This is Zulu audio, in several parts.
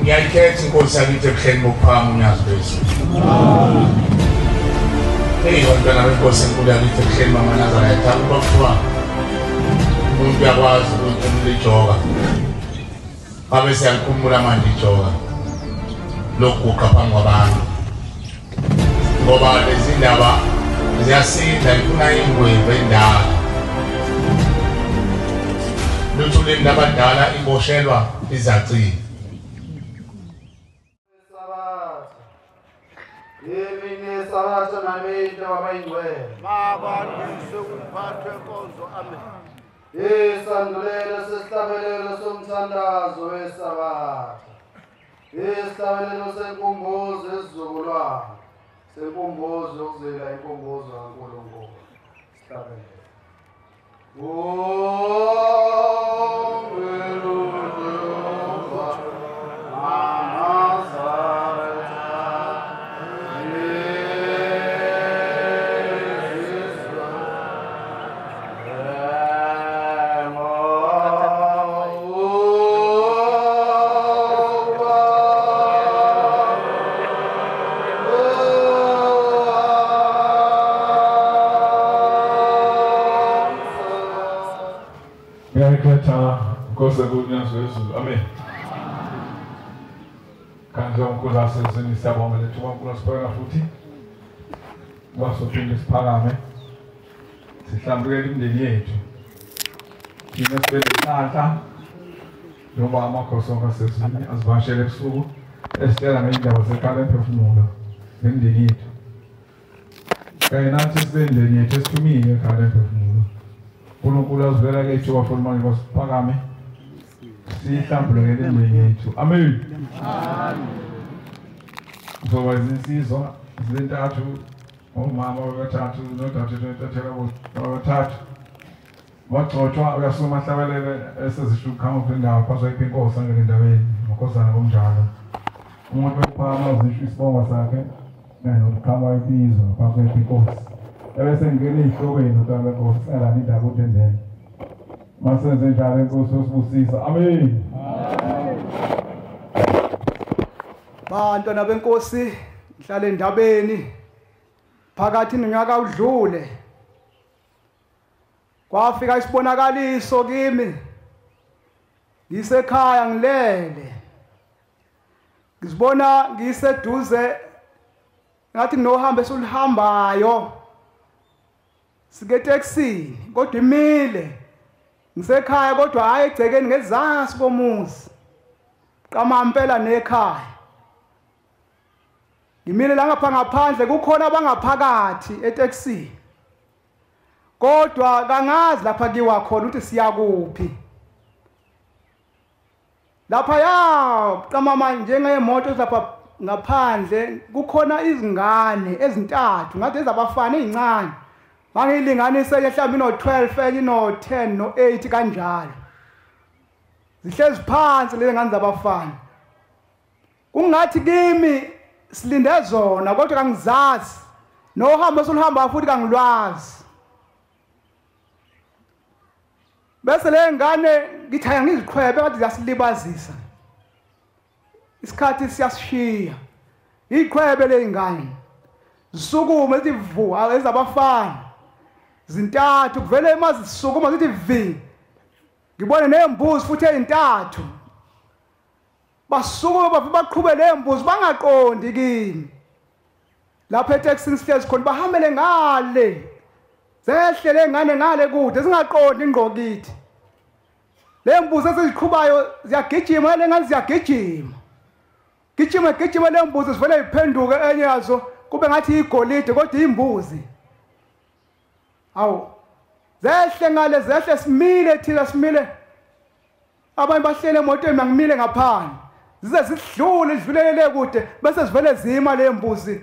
Ngiyayikhetha inkosi yakithi ebuhleni bokuphakama unyazi lwezulu. Eyi bantwana benkosi enkulu yakithi ebuhleni bamaNazaretha, ukuba kuthiwa umuntu uyakwazi ukuyikhumula ijoka, babe siyalikhumula manje ijoka lokuguqa phambi kwabantu, ngoba lezi ndaba ziyasinda, ifuna ingwevu endala. Lutho leni abadala iboshelwa izacile. Isandulelo sesihlabelelo somthandazo weSabatha, isihlabelelo senkumbuzo yesizukulwane, senkumbuzo yokuzila inkumbuzo kaNkulunkulu. Sihlabelelo. Nkosi enkulu yezulu. Amen. Kanti uNkulunkulu asezweni, siyabonga lethu uNkulunkulu asibonga futhi. Basophinde siphakame. Sihlambulukele imindeni yethu. Thina sibe nenhlanhla njengoba amakhosi onke asezweni azivakashele ebusuku esitshela ngey'ndaba zekhala emphefumulo nemindeni yethu. Kanye nathi sibe imindeni yethu esithumile ekhala emphefumulo. uNkulunkulu azivela kethu bafuna manje basiphakame. Sihlambulukele imindeni yethu. Amen. Kuzoba izinsizwa zintathu, omama abathathu nodadewethu abathathu. Wagcotshwa uyasukuma ahlabelele esezisho ukuqhamuka kule ndawo phazwa inkosi angene endaweni makhosana komnjalo. Umuntu ophakama uzisho isibongo sakhe kanye nokuqhamuka ibizo phazwa inkosi. Ebese ngena ey'hlokweni mntwana wenkosi singalani indaba udendele. Masenze njalo inkosi yosibusisa. Amen. Bantwana benkosi, ngihlale endabeni phakathi nonyaka udlule. Kwafika isibonakaliso kimi ngisekhaya ngilele, ngizibona ngiseduze ngathi nginohambo esuluhambayo sike taxini, kodwa imile. Ngisekhaya kodwa hayi egcekeni ngezansi komuzi, qama impela nekhaya. Ngimile la ngapha ngaphandle, kukhona abangaphakathi etekisini, kodwa kangazi lapha kiwa khona ukuthi siya kuphi. Lapha ya qama manje njengemoto lapha ngaphandle kukhona izingane ezintathu ngathi ezabafana ezincane, mangiyilinganise mhlawumbe ino-12 enye ino-10 no-8 kanjalo. Zihlezi phansi lezi ngane zabafana, kungathi kimi silinde zona kodwa kangizazi, nohambo esuluhamba futhi kangilwazi. Bese le ngane ngithi angiziqhwebe ngathi ziyasilibazisa, isikhathi siyasishiya. Iqhwebe le ngane zisukume zithi vu, ezabafana zintathu, kuvele mazisukuma zithi vi, ngibone nembuzi futhi ezintathu. Basukume baqhube lembuzi bangaqondi kimi. Lapha etekisini sihlezi khona bahambele ngale, zehle lengane ngale kude zingaqondi ingqo kithi. Le mbuzi eziqhubayo ziyagijima, le ngane ziyagijima, gijima gijima, le mbuzi zivele iphenduke enye yazo kube ngathi igolide kodwa imbuzi. Awu, zehle ngale, zehle, simile thina, simile. Abanye bahlele emotweni, ngimile ngaphandle, zize zidlule idlulele kude, bese zivele zima le mbuzi,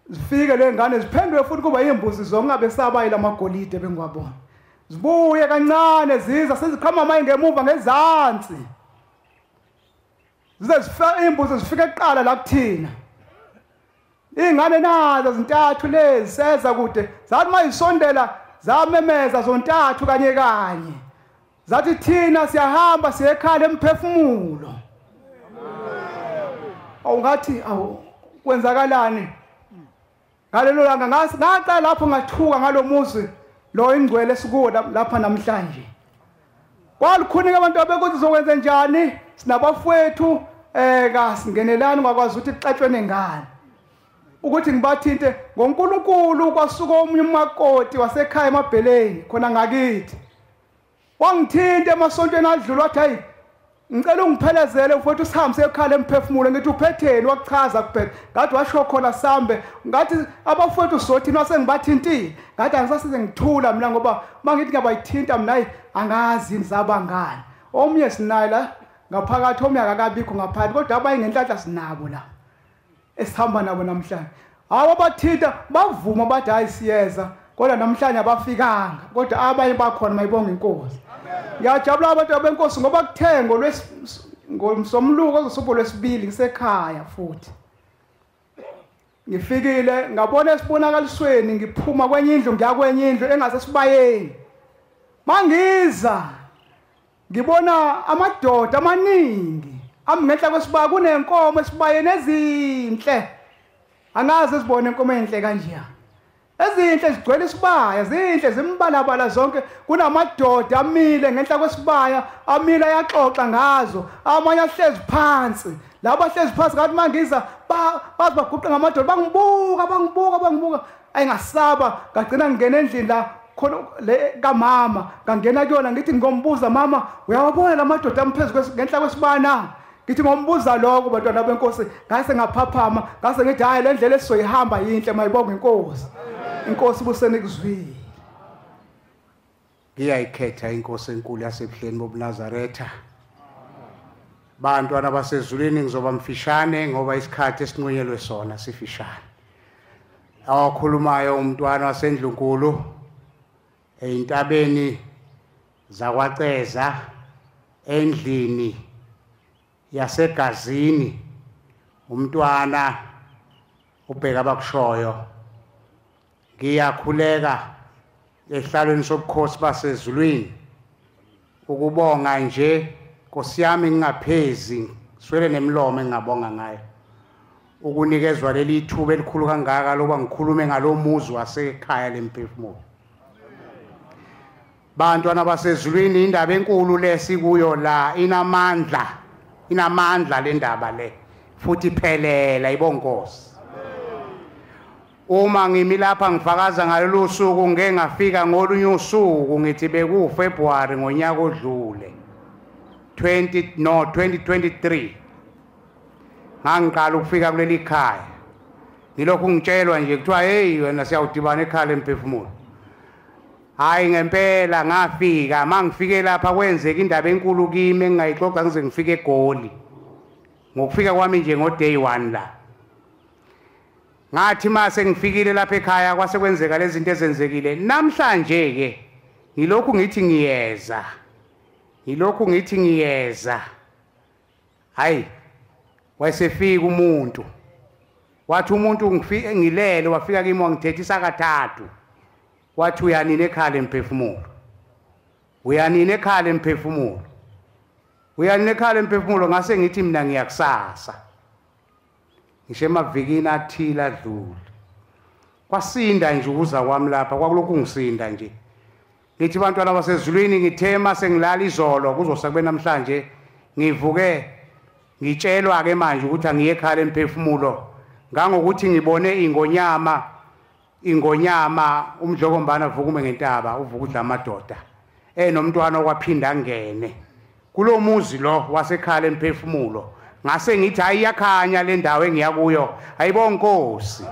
zifike le ngane ziphenduke futhi kuba imbuzi zonke besabayi lamagolide bengiwabona. Zibuye kancane ziza seziqhama maye ngemuva ngezansi, zize zifike imbuzi zifike kuqala la kuthina. Ingane nazo zintathu lezi seza kude, zathi mayisondela zamemeza zontathu kanye kanye, zathi thina siyahamba siye ekhaya emphefumulo. Awungathi awu kwenzakalani ngalelo langa. Ngaqala lapho ngathuka ngalomuzi lo ingcwele esikuwo lapha namhlanje. Kwalukhuni abantu abekuthi sizokwenza njani, sinabafowethu kasingenelani, ungakwazi ukuthi kuxatshwe nengane. Ukuthi ngibathinte ngoNkulunkulu, kwasuka omunye umakoti wasekhaya emabheleni khona ngakithi, wangithinta emasontweni adlula, wathi hayi ngicela ungiphelezele mfowethu sihambe ekhala emphefumulo. Ngithi uphetheni? Wakuchaza kuphela. Ngathi washo khona sambe. Ngathi abafowethu sothini wasengibathintile. Ngathi angisasize ngithula mina, ngoba mangithi ngiyabayithinta mina hayi angazi nizabangani. Omunye sinaye la ngaphakathi, omunye akakabikho ngaphakathi, kodwa abayi ngenhlanhla sinabo la esihamba nabo namhlanje. Hawu abathinta bavuma bathi hayi siyeza, kodwa namhlanje abafikanga, kodwa abanye bakhona. Mayibonga inkosi. Ngiyajabula abantu abenkosi ngoba kuthengo ngomsomluko ozosuku lwesibili ngisekhaya futhi. Ngifikile ngabona esibonakalisweni ngiphuma kwenye indlu ngiya kwenye indlu engasesibayeni. Mangiza ngibona amadoda amaningi amngenhla kwesibaya, kunenkomo esibayeni ezinhle. Angazi sibone inkomo enhle kanjeya. Ezinhle zigcwele isibaya, zinhle zimbalabala zonke. Kunamadoda amile ngenhla kwesibaya, amile ayaxoxa ngazo, amanye ahlezi phansi. Laba ahlezi phansi ngathi mangiza bazi baguqa ngamadoda, bangibuka bangibuka bangibuka. Ayingasaba, ngagcina ngingena endlini la khona le kamama, ngangena kuyona ngithi ngombuza mama, uyawabona lamadoda amphezulu ngenhla kwesibaya na? Ngithi ngombuza lokho bantwana benkosi, ngase ngaphaphama, ngase ngithi hayi le ndlela esizoyihamba yinhle, mayibonge inkosi. Inkosi busene kuzwile. Ngiyayikhetha inkosi enkulu yasebuhleni bobuNazaretha. Bantwana basezulwini, ngizoba mfishane ngoba isikhathi esinqunyelwe sona sifishane. Awakhulumayo umntwana wasendlunkulu eintabeni zakwaCeza endlini yasegazini, umntwana ubheka abakushoyo. Ngiyakhuleka ehlalweni sobukhosi basezulwini ukubonga nje Nkosi yami, ngingaphezi swele nemilomo engingabonga ngayo ukunikezwa leli thuba elikhulu kangaka lokuba ngikhulume ngalomuzi wasekhaya lemphefumulo. Bantwana basezulwini, indaba enkulu lesikuyo la inamandla, inamandla le ndaba le, futhi iphelela ibonkosi. Uma ngimi lapha ngifakaza ngalolu suku, ngeke ngafika ngolunye usuku ngithi beku February ngonyaka odlule 2023 ngangiqala ukufika kuleli khaya. Ngilokhu ngitshelwa nje kuthiwa hey wena siyawudibana ekhaya lemphefumulo. Hayi ngempela ngafika, mangifike lapha kwenzeka indaba enkulu kimi engingayixoxa ngize ngifike eGoli. Ngokufika kwami nje ngo day 1 la, ngathi mase ngifikile lapha ekhaya kwase kwenzeka lezi zinto ezenzekile. Namhlanje ke ngilokhu ngithi ngiyeza, ngilokhu ngithi ngiyeza. Hayi wayesefika umuntu, wathi umuntu ngifike ngilele, wafika kimi wangithethisa kathathu, wathi uyanini ekhaya lemphefumulo, uyanini ekhaya lemphefumulo, uyanini ekhaya lemphefumulo. Ngase ngithi mina ngiyakusasa, ngisho emavikini athile adlule. Kwasinda nje ukuza kwami lapha, kwakulokhu ngisinda nje. Ngithi bantwana basezulwini, ngithema sengilala izolo kuzosa kube namhlanje, ngivuke ngitshelwa ke manje ukuthi angiye ekhaya lemphefumulo. Ngangokuthi ngibone ingonyama, ingonyama umdlokombana vukume ngentaba, uvuka udla amadoda enomntwana okwaphinda angene kulomuzi lo wasekhaya lemphefumulo. Ngase ngithi hayi iyakhanya le ndawo engiya kuyo, ayibonga Nkosi.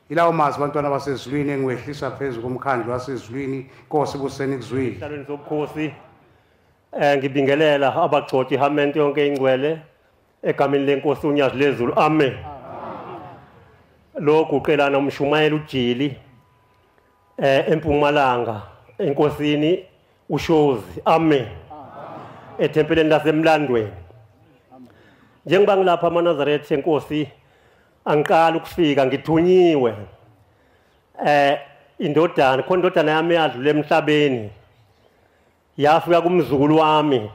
Ilawo mazwi bantwana basezulwini engiwehlisa phezulu komkhandlu wasezulwini. Nkosi buseni kuzwile. Ehlalweni sobukhosi ngibingelela abagcotshi ihamente yonke ingcwele egameni lenkosi uNyazi lezulu, amen. Lo guqelana umshumayela uJili eMpumalanga enkosini uShozi, amen, ethempeleni lasemlandweni. Njengoba ngilapha amaNazaretha enkosi, angiqala ukufika ngithunyiwe indodana, khona indodana yami yadlula emhlabeni, yafika kumzukulu wami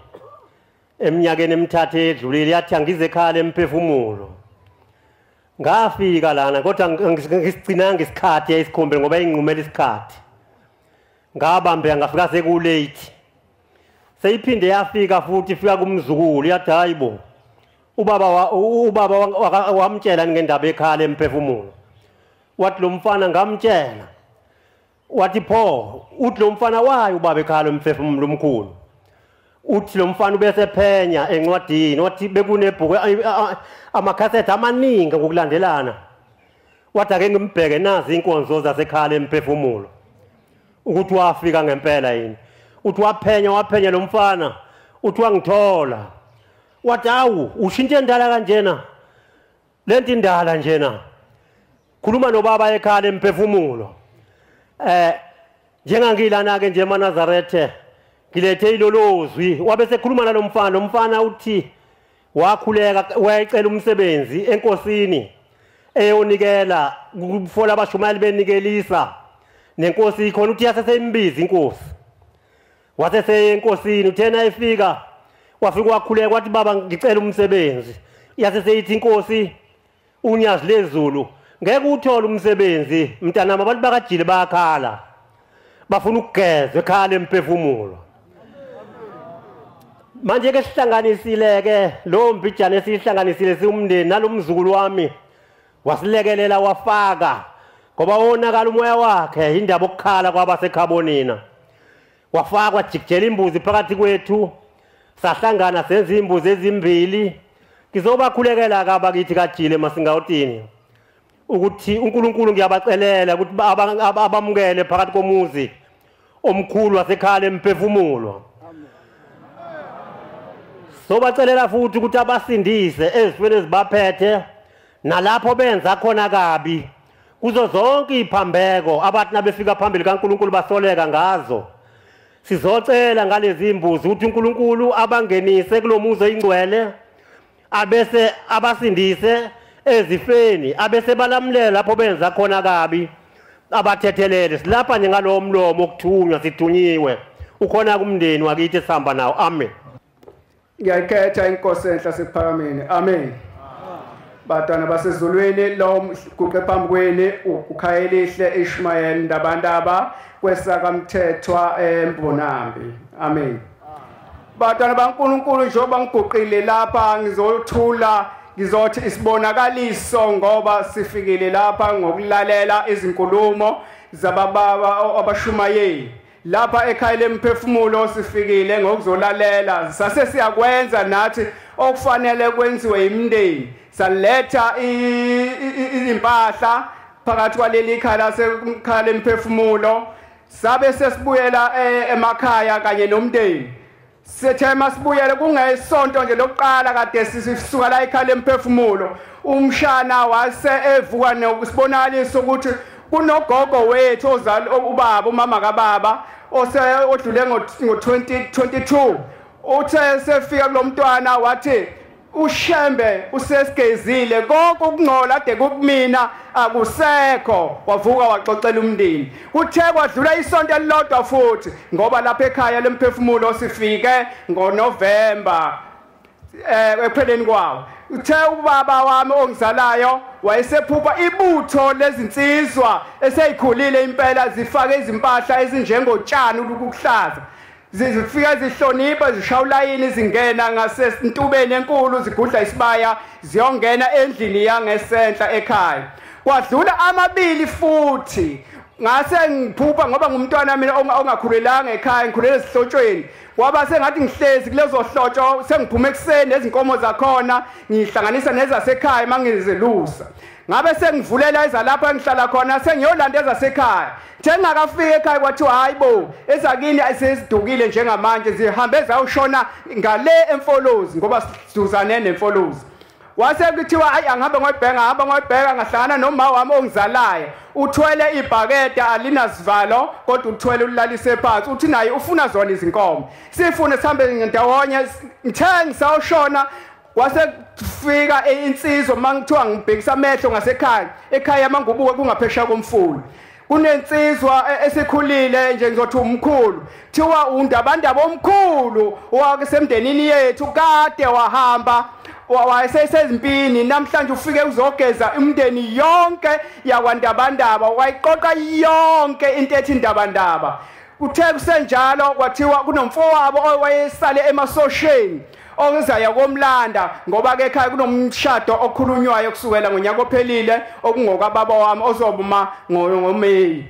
Eminyakeni emithathu edlulile yathi angize ekhaya lemphefumulo. Ngafika lana kodwa ngisigcinanga isikhathi eyisikhombile ngoba inqumela isikhathi. Ngabambeka ngafika sekulate. Seyiphinde yafika futhi ifika kumzukulu yathi hayibo. Ubaba wamtshela ngendaba ekhaya lemphefumulo. Wathi lo mfana ngamtshela. Wathi pho uthi lo mfana wayo ubaba ekhaya lomphefumulo omkhulu. Uthi lo mfana ubese phenya encwadini wathi bekunebhuku amakhasethi amaningi ngokulandelana. Wathi ake ngimbheke nazi inkonzo zasekhaya lemphefumulo. Ukuthi wafika ngempela yini. Uthi waphenya lo mfana uthi wangithola. Wathi awu ushintshe endala kanjena. Lento indala njena. Khuluma nobaba ekhaya lemphefumulo. Njengangilana ke nje emaNazarethe ngilethe ilolozwi wabe sekhuluma nalomfana. Lo mfana uthi wakhuleka wayecela umsebenzi enkosini eyonikela kufola abashumayeli benikelisa nenkosi ikhona. Uthi yaseseyimbiza inkosi waseseyenkosini. Uthena efika wafika wakhuleka wathi baba ngicela umsebenzi. Yaseseyithi inkosi uNyazi lezulu ngeke uthole umsebenzi mntanami, abantu bakajile bayakhala bafuna ukugezwa ekhaya lemphefumulo. Manje ke sihlanganisile ke lo mbijane esihlanganisile siwumndeni nalomzukulu wami wasilekelela wafaka ngoba wonakala umoya wakhe indaba okukhala kwabasekhabonina. Wafakwa jikijela imbuzi phakathi kwethu sahlangana senza imbuzi ezimbili. Ngizobakhulekela ke abakithi kajile masingawutini ukuthi uNkulunkulu ngiyabacelela ukuthi abamukele phakathi komuzi omkhulu wasekhaya lemphefumulo. Sobacelela futhi ukuthi abasindise ezifweni ezibaphethe nalapho benza khona kabi kuzo zonke iphambeko abathi nabefika phambili kaNkulunkulu basoleka ngazo. Sizocela ngalezi imbuzi ukuthi uNkulunkulu abangenise kulomuzi oyingcwele abese abasindise ezifeni abese balamlela lapho benza khona kabi abathethelele. Silapha nje ngalowo mlomo okuthunywa sithunyiwe ukhona kumndeni wakithi sihamba nawo. Amen. Ngiyayikhetha inkosi enhla sekuphakameni. Amen. Batwana basezulwini lo guqe phambi kwenu uKhayelihle Ishmael Ndabandaba kwesakamthethwa eMbonambi. Amen. Batwana baNkulunkulu njengoba ngiguqile lapha ngizothula ngizothi isibonakaliso ngoba sifikile lapha ngokulalela izinkulumo zabababa abashumayeli. Lapha ekhaya lemphefumulo sifikile ngokuzolalela. Sase siyakwenza nathi okufanele kwenziwe imindeni. Saletha izimpahla phakathi kwaleli khaya lasekhaya lemphefumulo sabe sesibuyela emakhaya kanye nomndeni. Sithe masibuyele kungesonto nje lokuqala kade sisuka la ekhaya lemphefumulo umshana wase evuka nokusibonakaliso ukuthi kunogogo wethu ozala ubaba umama kababa ose odlule ngo-2022. Uthe sefika kulomntwana wathi uShembe usesigezile konke ukungcola ade kumina akusekho. Wavuka waxoxela umndeni. Kuthe kwadlula isonto elilodwa futhi ngoba lapha ekhaya lemphefumulo sifike ngoNovember ekupheleni kwawo. Uthe ubaba wami ongizalayo wayesephupha ibutho lezinsizwa eseyikhulile impela zifake izimpahla ezinjengotshani ukuhlaza zifika zihlonipha zishawulayini zingena ngasentubeni enkulu zigudla isibaya ziyongena endlini yangesenhla ekhaya. Kwadlula amabili futhi ngase ngiphupha ngoba ngumntwana mina ongakhulelanga ekhaya ngikhulele esihlotshweni. Kwaba sengathi ngihlezi kulezo hlotsho sengiphuma ekuseni nezinkomo zakhona ngihlanganisa nezasekhaya mangizelusa. Ngabe sengivulela ezalapha engihlala khona sengiyolanda ezasekhaya. Njengakafika ekhaya kwathiwa hayibo ezakini sezidukile njengamanje zihambe zawushona ngale emfolozi ngoba siduzane nemfolozi. Wase kuthiwa hayi angihambe ngoyibheka ngahamba ngoyibheka ngahlangana noma wami ongizalayo uthwele ibhakede alinasivalo kodwa uthwele ulalise phansi uthi naye ufuna zona izinkomo. Sifune sihambe ndawonye ngithe ngisawushona kwase kufika insizwa mangithiwa ngibhekisa amehlo ngasekhaya ekhaya mangubuke kungaphesha komfula. Kunensizwa esikhulile nje ngizothi umkhulu, kuthiwa uNdabandaba omkhulu owasemndenini yethu, kade wahamba wayesezimpini, namhlanje ufike uzogeza umndeni yonke yakwaNdabandaba, wayiqoqa yonke into ethi Ndabandaba. Uthe kusenjalo kwathiwa kunomfowabo owayesale emasosheni ozaya komlanda, ngoba ke ekhaya kunomshado okhulunywayo kusukela ngonyaka ophelile okungokababa wami ozobuma ngoMeyi.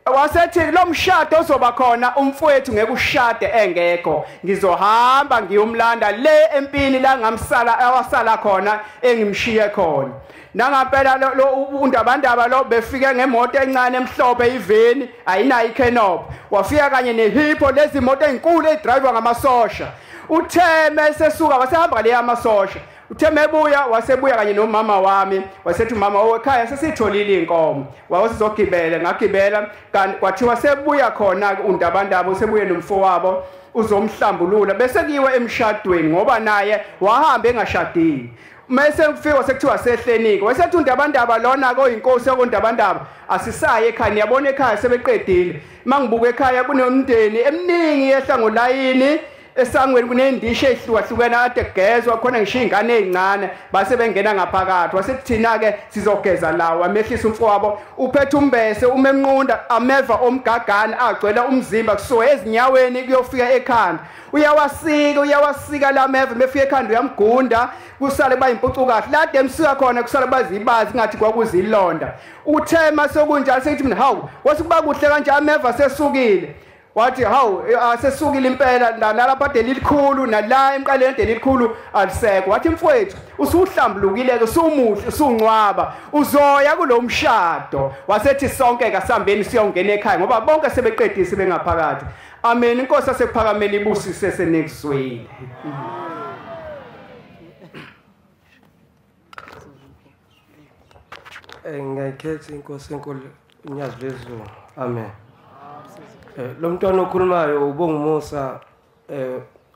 Wasethi lo mshado ozoba khona umfowethu ngeke ushade engekho, ngizohamba ngiyomlanda le empini la ngamsala awasala khona engimshiye khona. Nangampela lo uNdabandaba lo befike ngemoto encane emhlophe iveni ayinayo icanopy, wafika kanye nehipho lezi moto ezinkulu edrivewa ngamasosha. Utheme sesuka wasehamba le amasosha, utheme ebuya wasebuya kanye nomama wami, wasethi umama owekhaya sesitholile inkomo, wawusizogibela. Ngagibela kanti kwathiwa sebuya khona uNdabandaba usebuye nomfowabo uzomhlambulula, bese kuyiwe emshadweni ngoba naye wahamba engashadile. Mase kufika sekuthiwa sehlenike, wasethi uNdabandaba lona koyinkosi yakoNdabandaba asisaye ekhaya, niyabona ekhaya sebeqedile. Mangibuka ekhaya kunomndeni eminingi yehla ngolayini esangweni, kunendishi ehlukahlukene ade kugezwa khona, ngisho ingane ezincane base bengena ngaphakathi. Wasethina ke sizogeza lawo, amehlisa umfowabo uphethe umbese umemnqunda ameva omgagane agcwele umzimba kusuka ezinyaweni kuyofika ekhanda. Uyawasika uyawasika lameva, mefika ekhanda uyamgunda kusale bayimpucu kahle, lade emsuka khona kusale bazibazi ngathi kwakuzilonda. Uthema sokunjalo sethi mina hawu, wasikuba kuhle kanje ameva sesukile. Wathi hawu asesukile impela, nalapha delikhulu nala emqaleni delikhulu alisekho. Wathi mfowethu usuhlambulukile ke, usumuhle, usungcwaba, uzoya kulomshado. Wasethi sonke kasambeni siyongena ekhaya ngoba bonke sebeqedise bengaphakathi. Amen. Inkosi asekuphakameni ibusise senikuzwile. Ngiyakhetha inkosi enkulu uNyazi lwezulu. Amen. Lo mntwana okhulumayo uBongumusa,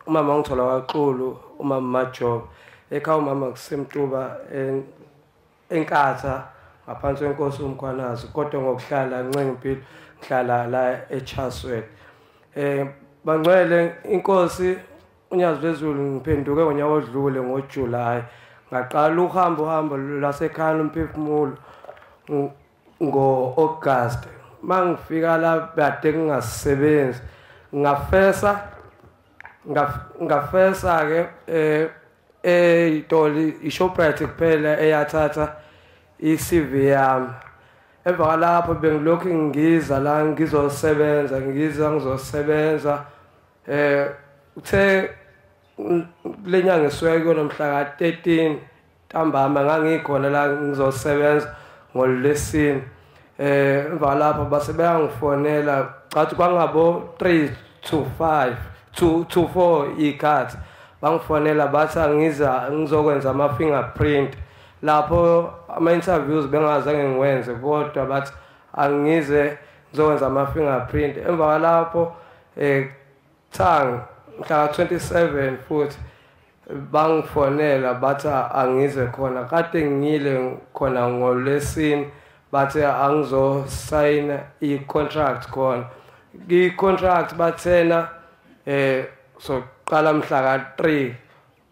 umama ngithola kaXulu, umama Majob, ekhaya umama kuseMtuba eNkatha ngaphansi kwenkosi uMkhwanazi, kodwa ngokuhlala ncenga impilo ngihlala la eChatsworth. Bangcwele inkosi uNyazi lwezulu, ngiphenduke ngonyaka odlule ngoJuly, ngaqala uhambo lwasekhaya lomphefumulo ngo-August. Mangifika la bade ngingasebenzi, ngafesa ke eToli iShoprite kuphela eyathatha iCV yami. Emva kwalapho bengilokhu ngiza la ngizosebenza, ngizosebenza. Uthe lenyanga esuka kuyona mhla ka-13 ntambama ngangikhona la ngizosebenza ngolwesine. Emva lapho base bayangifonela cathi kwangabo 3 to 5 2 to 4 ikhathi bangifonela bathi angiza ngizokwenza ama fingerprint. Lapho ama interviews bengazange ngiwenze, kodwa bathi angize ngizokwenza ama fingerprint. Emva lapho thang mhla 27 futhi bangifonela bathi angize khona, kade ngiyile khona ngolwesine bathi angizosayina i-contract khona. I-contract bathena soqala mhla ka-3,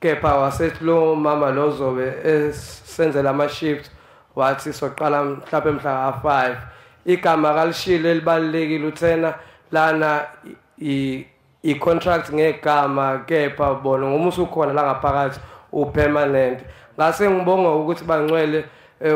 kepha wasethi lo mama lo zobe esenzela ama-shift wathi soqala mhlawumbe mhla ka-5. Igama kalishilo elibalulekile uthena lana i-contract ngegama, kepha bona ngoba usukhona la ngaphakathi upermanent. Ngase ngibonga ukuthi bangcwele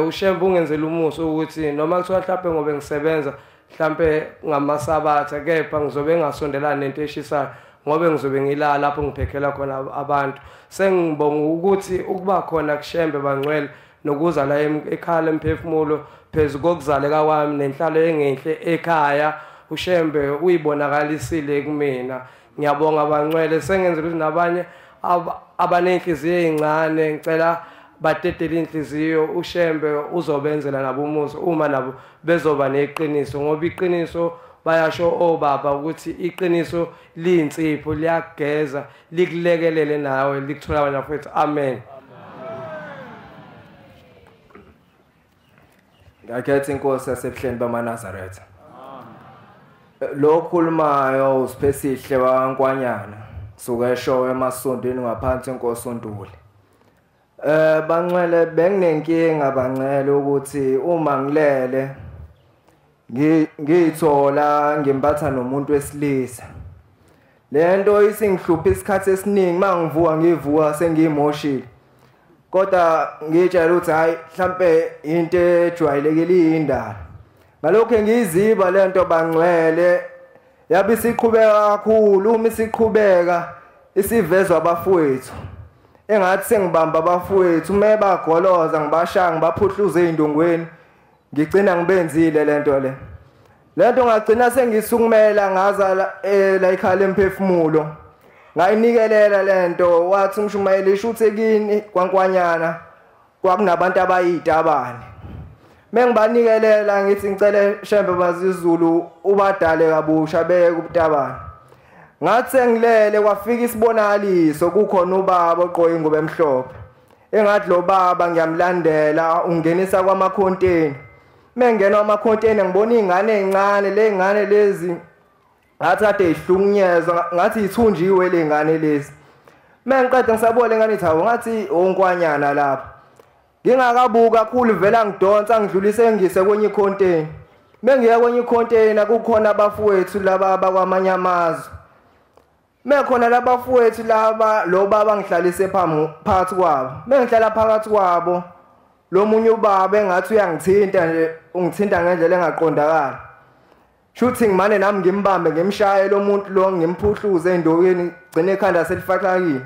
uShembe ungenzela umusa ukuthi noma kuthiwa mhlawumbe ngobe ngisebenza mhlambe ngamasabatha, kepha ngizobe ngasondelana nento eshisayo ngoba ngizobe ngilala lapho ngiphekhela khona abantu. Sengibonga ukuthi ukuba khona kuShembe bangcwele nokuza la ekhaya lemphefumulo phezu kokuzaleka kwami nenhlalo engenhle ekhaya, uShembe uyibonakalisile kumina. Ngiyabonga bangcwele, sengenzela ukuthi nabanye abanenhliziyo ezincane ngicela badedele inhliziyo, uShembe uzobenzela nabo umusa uma nabo bezoba neqiniso, ngoba iqiniso bayasho obaba ukuthi iqiniso liyinsipho, liyageza, likulekelele nawe, likuthola wena futhi. Amen. Ngakhetha inkosi yasebuhleni bamaNazaretha. Lo khulumayo uSiphesihle waNkwanyana suka eshowe emasontweni ngaphansi enkosi uNtuli. Bancwele benginenkinga bancele ukuthi uma ngilele ngiyithola ngimbatha nomuntu wesilisa. Lento isingihlupha isikhathi esiningi mangivuka ngivuka sengiyimoshile. Kodwa ngitshela ukuthi hayi mhlambe into ejwayelekile indaba. Ngalokho ngiyiziba lento bangcwele yabe isiqhubeka kakhulu uma isiqhubeka isivezwa abafowethu. Engathi sengibamba abafowethu uma bagoloza ngibashaya ngibaphuhluza ezindongweni ngigcina ngibenzile lento le. Lento ngagcina sengisukumela ngaza la ikhala emphefumulo. Ngayinikelela lento wathi umshumayeli ishuthe kini kwaNkwanyana kwakunabantu abayitabane. Mengibanikelela ngithi ngicela Shembe baziZulu ubadale kabusha beke ubutabane. Ngathi sengilele kwafika isibonakaliso kukhona ubaba ogqoke ingubo emhlophe. Engathi lo baba ngiyamlandela ungenisa kwamakhonteni. Mengena kwamakhonteni ngibona izingane ezincane lezingane lezi ngathi kade ihlukunyezwa ngathi ithunjiwe lezingane lezi. Mengiqeda ngisabona lengane ithi hawo ngathi onkwanyana lapha. Ngingakabuka kakhulu vela ngidonsa ngidlulise ngise kwenye icontainer. Mengiya kwenye icontainer kukhona abafowethu laba abakwamanye amazwe. Mekhona labafowethu laba lo baba ngihlalise phakathi kwabo. Mengihlala phakathi kwabo lo munye ubaba engathi uyangithinta nje ungithinta ngendlela engaqondakali. Shuthi ngimane nami ngimbambe ngimshaye lo muntu lo ngimphuhluze endokweni gcine ekhanda selifaxakile.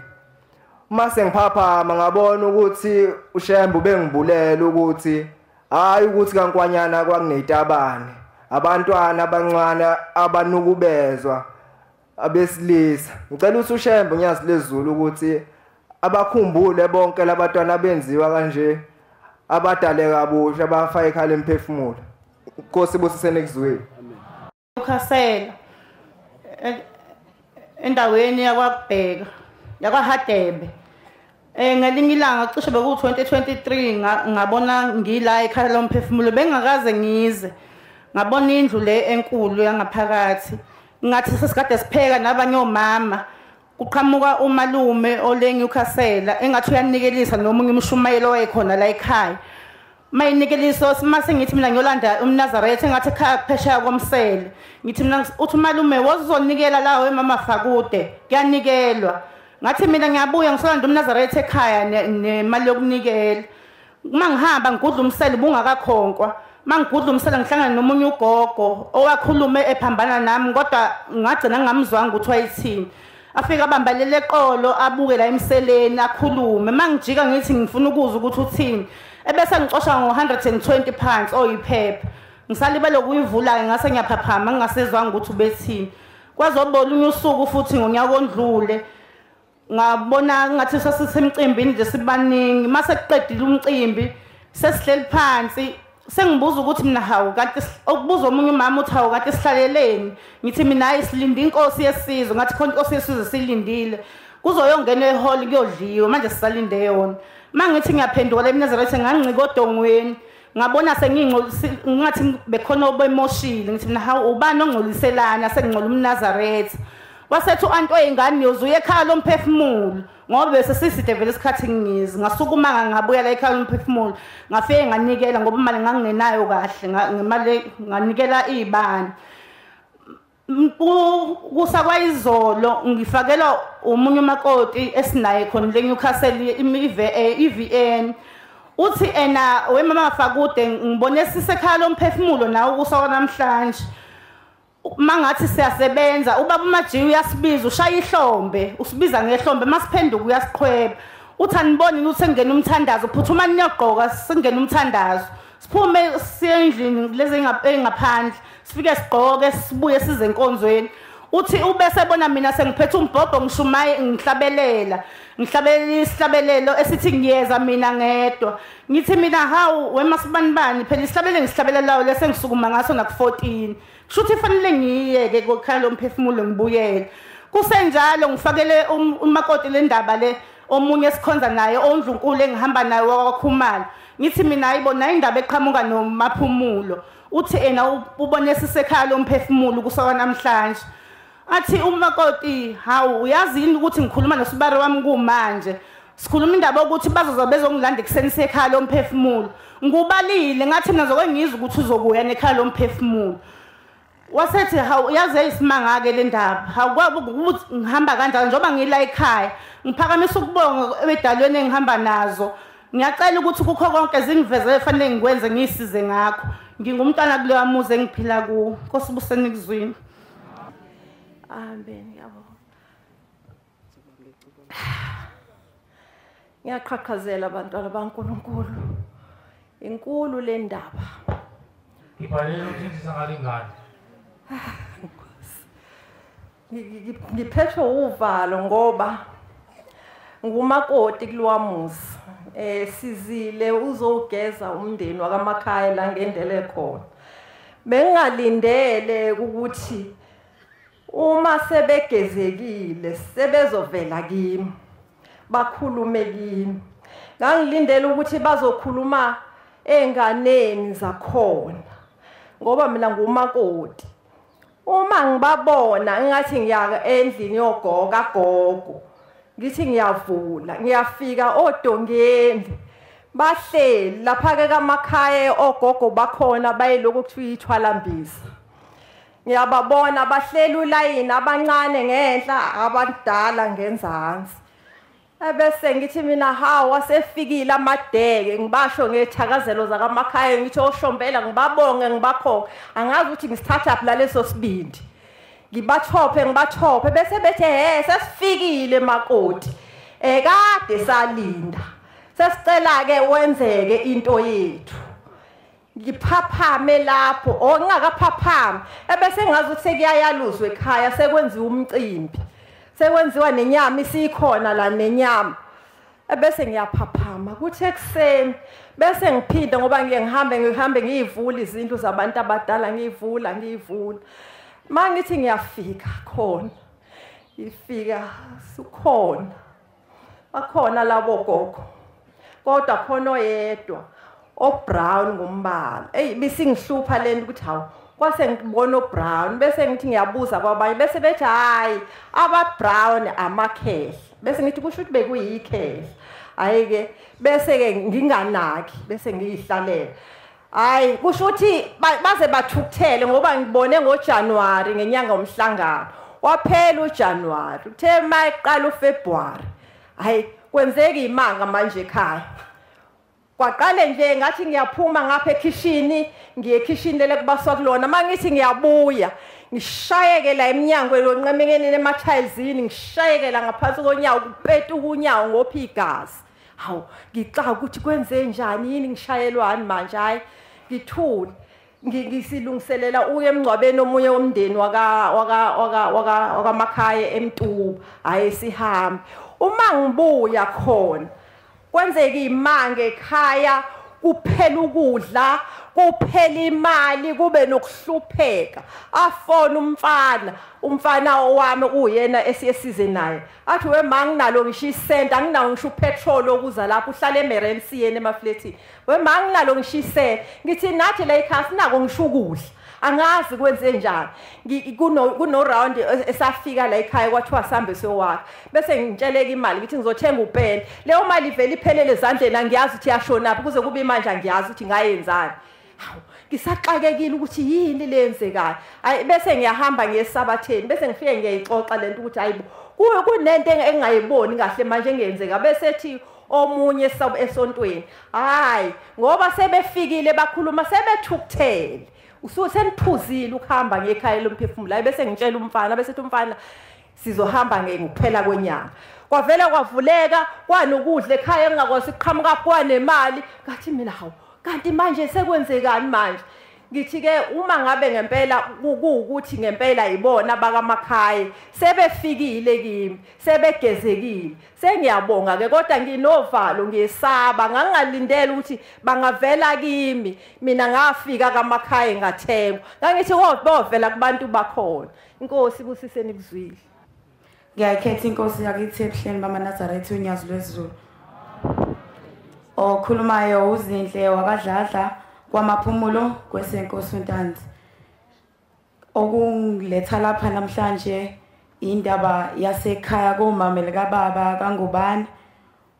Mase ngiphaphama ngabona ukuthi uShembe ubengibulela ukuthi hayi ukuthi kaNkwanyana kwakunezitabane abantwana abancane abanukubezwa abesilisa. Ngicela ukuthi uShembe uNyazi lezulu ukuthi abakhumbule bonke labatwana benziwa kanje abadale kabusha abafake ikhala emphefumulo. Inkosi ibusisene kuzweni. Ukhasela endaweni yakwaBheka yakwaHadebe. Ngelinye ilanga cishe beku 2023 ngabona ngila ekhaya lomphefumulo bengakaze ngize. Ngabona indlu le enkulu yangaphakathi. Ngathi sesikade sipheka nabanye omama. Kuqhamuka umalume ole Newcastle engathi uyanikelisa nomunye umshumayelo wayekhona la ekhaya. Mayinikeliso mase ngithi mina ngiyolanda umNazaretha engathi ekhaya phesheya komsele. Ngithi mina uthi umalume wozonikela la wemama Fakude kuyanikelwa. Ngathi mina ngiyabuya ngisolanda umNazaretha ekhaya nemali yokunikela. Uma ngihamba ngigudla umsele bungakakhonkwa. Mangigudla umsele ngihlangana nomunye ugogo owakhulume ephambana nami kodwa ngagcina ngingamzwanga ukuthi wayithini. Afika abambalele eqolo abuke la emseleni akhulume. Mangijika ngithi ngifuna ukuzwa ukuthi uthini. Ebese ngicosha ngo120 phansi oyiphepha. Ngisalibele ukuyivula ngase ngiyaphaphama ngingasezwanga ukuthi ubethini. Kwazobola usuku futhi ngonyaka ondlule. Ngabona ngathi sasisemcimbini nje sibaningi. Mase kuqedile umcimbi sesihleli phansi sengibuza ukuthi mina hawu kanti okubuza omunye umama uthi hawu kanti sihlaleleni. Ngithi mina hayi silinde inkosi yesizwe. Ngathi khona inkosi yesizwe silindile kuzoyongena ehall kuyodliwa manje sisalinde yona. Mangithi ngiyaphenduka le Nazareth ngangcika odongweni ngabona sengingcolisile ngathi bekhona obemoshile. Ngithi mina hawu ubani ongcoliselana sengingcola umNazaretha. Wasethu anto eyingane yozuye ekhaya lomphefumulo ngoba bese siside vele isikhathi ngizi. Ngasukuma ngabuya la ekhaya lomphefumulo ngafike nganikela ngoba imali ngangingenayo kahle ngemali nganikela izibani. Kusa kwayizolo ngifakela umunye umakoti esinaye khona le Newcastle iVN. Uthi ena wemama Fakude ngibone sisekhaya lomphefumulo nawe kusa namhlanje. Mangathi siyasebenza ubaba uMajiya uyasibiza ushaya ihlombe usibiza ngehlombe masiphenduka uyasiqhweba. Uthi aniboni ukuthi sengena umthandazo phuthuma niyogqoka singena umthandazo. Siphume siye endlini lezi engaphandle sifike sigqoke sibuye size enkonzweni. Uthi ubese bona mina sengiphethe umbhobho ngishumaye ngihlabelela ngihlabelela isihlabelelo esithi ngiyeza mina ngedwa. Ngithi mina hawu wemasibanibani phela isihlabelelo ngisihlabelelayo lesengisukuma ngaso naku14 kushuthi fanele ngiyeke kokhaya lomphefumulo ngibuyele. Kusenjalo ngifakele umakoti le ndaba le omunye esikhonza naye ondlunkulu engihamba naye wakwaKhumalo. Ngithi mina ayibona indaba eqhamuka noMaphumulo. Uthi ena ubone sisekhaya lomphefumulo kusuka namhlanje. Athi umakoti, hawu uyazi yini ukuthi ngikhuluma nosibari wami kumanje. Sikhuluma indaba ukuthi bazoza bezongilanda ekuseni sekhaya lomphefumulo. Ngikubalile ngathi mina zoke ngizwe ukuthi uzobuya nekhaya lomphefumulo. Wasethi hawu yaze isimanga ke le ndaba. Hawu kwabe ukuthi ngihamba kanjani njengoba ngila ekhaya. Ngiphakamisa ukubonga edalweni engihamba nazo. Ngiyacela ukuthi kukho konke zingivezele fanele ngikwenze ngisize ngakho. Ngingumntwana kuleya muzi engiphila kuwo. Nkosi buseni kuzwini. Amen. Ngiyabonga. Ngiyaqhaqhazela abantwana baNkulunkulu. Inkulu le ndaba. Ngibhalele ukuthi ngalingane. Ngiphethwe uvalo ngoba ngumakoti kulowamuzi. Sizile uzogeza umndeni wakamakhaya la ngendlela ekhona. Bengingalindele ukuthi uma sebegezekile sebezovela kimi bakhulume kimi. Ngangilindele ukuthi bazokhuluma enganeni zakhona ngoba mina ngumakoti. Uma ngibabona ngathi ngiya endlini yogogo gogo, ngithi ngiyavula ngiyafika odongeni bahleli lapha ke kamakhaya ogogo bakhona bayilokhu kuthiwa ithwalambisa. Ngiyababona bahleli ulayini abancane ngenhla abadala ngenzansi. Ebese ngithi mina hawu asefikile amadeke, ngibasho ngethakazelo zakamakhaya ngithi oshombela ngibabonge ngibakhonke. Angazi ukuthi ngisithatha phi laleso sibindi. Ngibathophe ngibathophe bese bethe he sesifikile makoti. Kade salinda. Sesicela ke wenzeke into yethu. Ngiphaphame lapho o ngingakaphaphami ebese ngazi ukuthi sekuyayaluzwa ekhaya sekwenziwa umcimbi. Sekwenziwa nenyama isikhona la nenyama. Ebese ngiyaphaphama kuthi ekseni bese ngiphinda ngoba ngiye ngihambe ngiyivula izindlu zabantu abadala ngiyivula. Mangithi ngiyafika khona ifika sukhona bakhona labo gogo kodwa khona oyedwa obrown ngombala. Ey bisingihlupha lento ukuthi hawu kwase ngibona obrown bese ngithi ngiyabuza kwabanye bese bethi hayi aba brown amakhehla bese ngithi kusho ukuthi bekuyikhehla. Hayi ke bese ke nginganaki bese ngiyihlalela. Hayi kusho ukuthi baze bathukuthele ngoba ngibone ngoJanuary ngenyanga yomhlangano. Waphela uJanuary uthe mayiqala uFebruary. Hayi kwenzeka imanga manje ekhaya. Kwaqale nje ngathi ngiyaphuma ngapha ekhishini ngiye ekhishini lele kubaswa kulona mangithi ngiyabuya ngishayeke la eminyangweni lonqemekeni emathayizini ngishayekela ngaphansi konyawo kupetuka unyawo ngophi igazi. Hawu ngixaka ukuthi kwenze njani yini ngishayelwani manje. Hayi ngithule ngisilungiselela uye emngcwabeni omunye womndeni waka waka waka waka wakamakhaya eMtuba. Hayi sihambe uma ngibuya khona kwenzeka imange ekhaya kuphela ukudla kuphela imali kube nokuhlupheka. Afona umfana owami uyena esiyesize naye athi we ma nginalo ngisho isent anginawo ngisho upetrol okuza lapho uhlala eMerensieni emafletini. We ma nginalo ngisho isent ngithi nathi la ekhaya sinako ngisho ukudla angazi kwenze njani. Kuno round esafika la ekhaya kwathiwa sambe siyowakha bese ngitsheleka imali ngithi ngizothenga upeni. Leyo mali ivele iphelele ezandleni angiyazi ukuthi yashona phi kuze kube manje angiyazi ukuthi ngayenzani. Hawu ngisaxakekile ukuthi yini leyenzekayo. Hayi bese ngiyahamba ngiyesabatheni bese ngifike ngiyayixoxa lento ukuthi hayibo kunento engingayiboni kahle manje engenzeka. Bese ethi omunye esontweni hayi ngoba sebefikile bakhuluma sebethukuthele useniphuzile ukuhamba ngekhaya lomphefumulo. Hayi bese ngitshela umfana bese ethi umfana sizohamba ngekuphela kwenyanga. Kwavela kwavuleka kwanokudla ekhaya engingakwazi ukuqhamuka kwanemali. Ngathi mina hawu kanti manje sekwenzekani manje. Ngithi ke uma ngabe ngempela kuwukuthi ngempela ibona bakamakhaya sebefikile kimi sebegezekile sengiyabonga ke kodwa nginovalo ngiyesaba. Ngangingalindele ukuthi bangavela kimi mina ngafika kamakhaya ngathengwa. Ngangithi bovela kubantu bakhona. Inkosi ibusiseni kuzwile. Ngiyakhetha inkosi yakithi ebuhleni bamaNazaretha uNyazi lwezulu. Okhulumayo uZinhle wakaDladla kwaMaphumulo kwesenkosi uNtanzi. Okungiletha lapha namhlanje indaba yasekhaya komama likababa kaNgubane.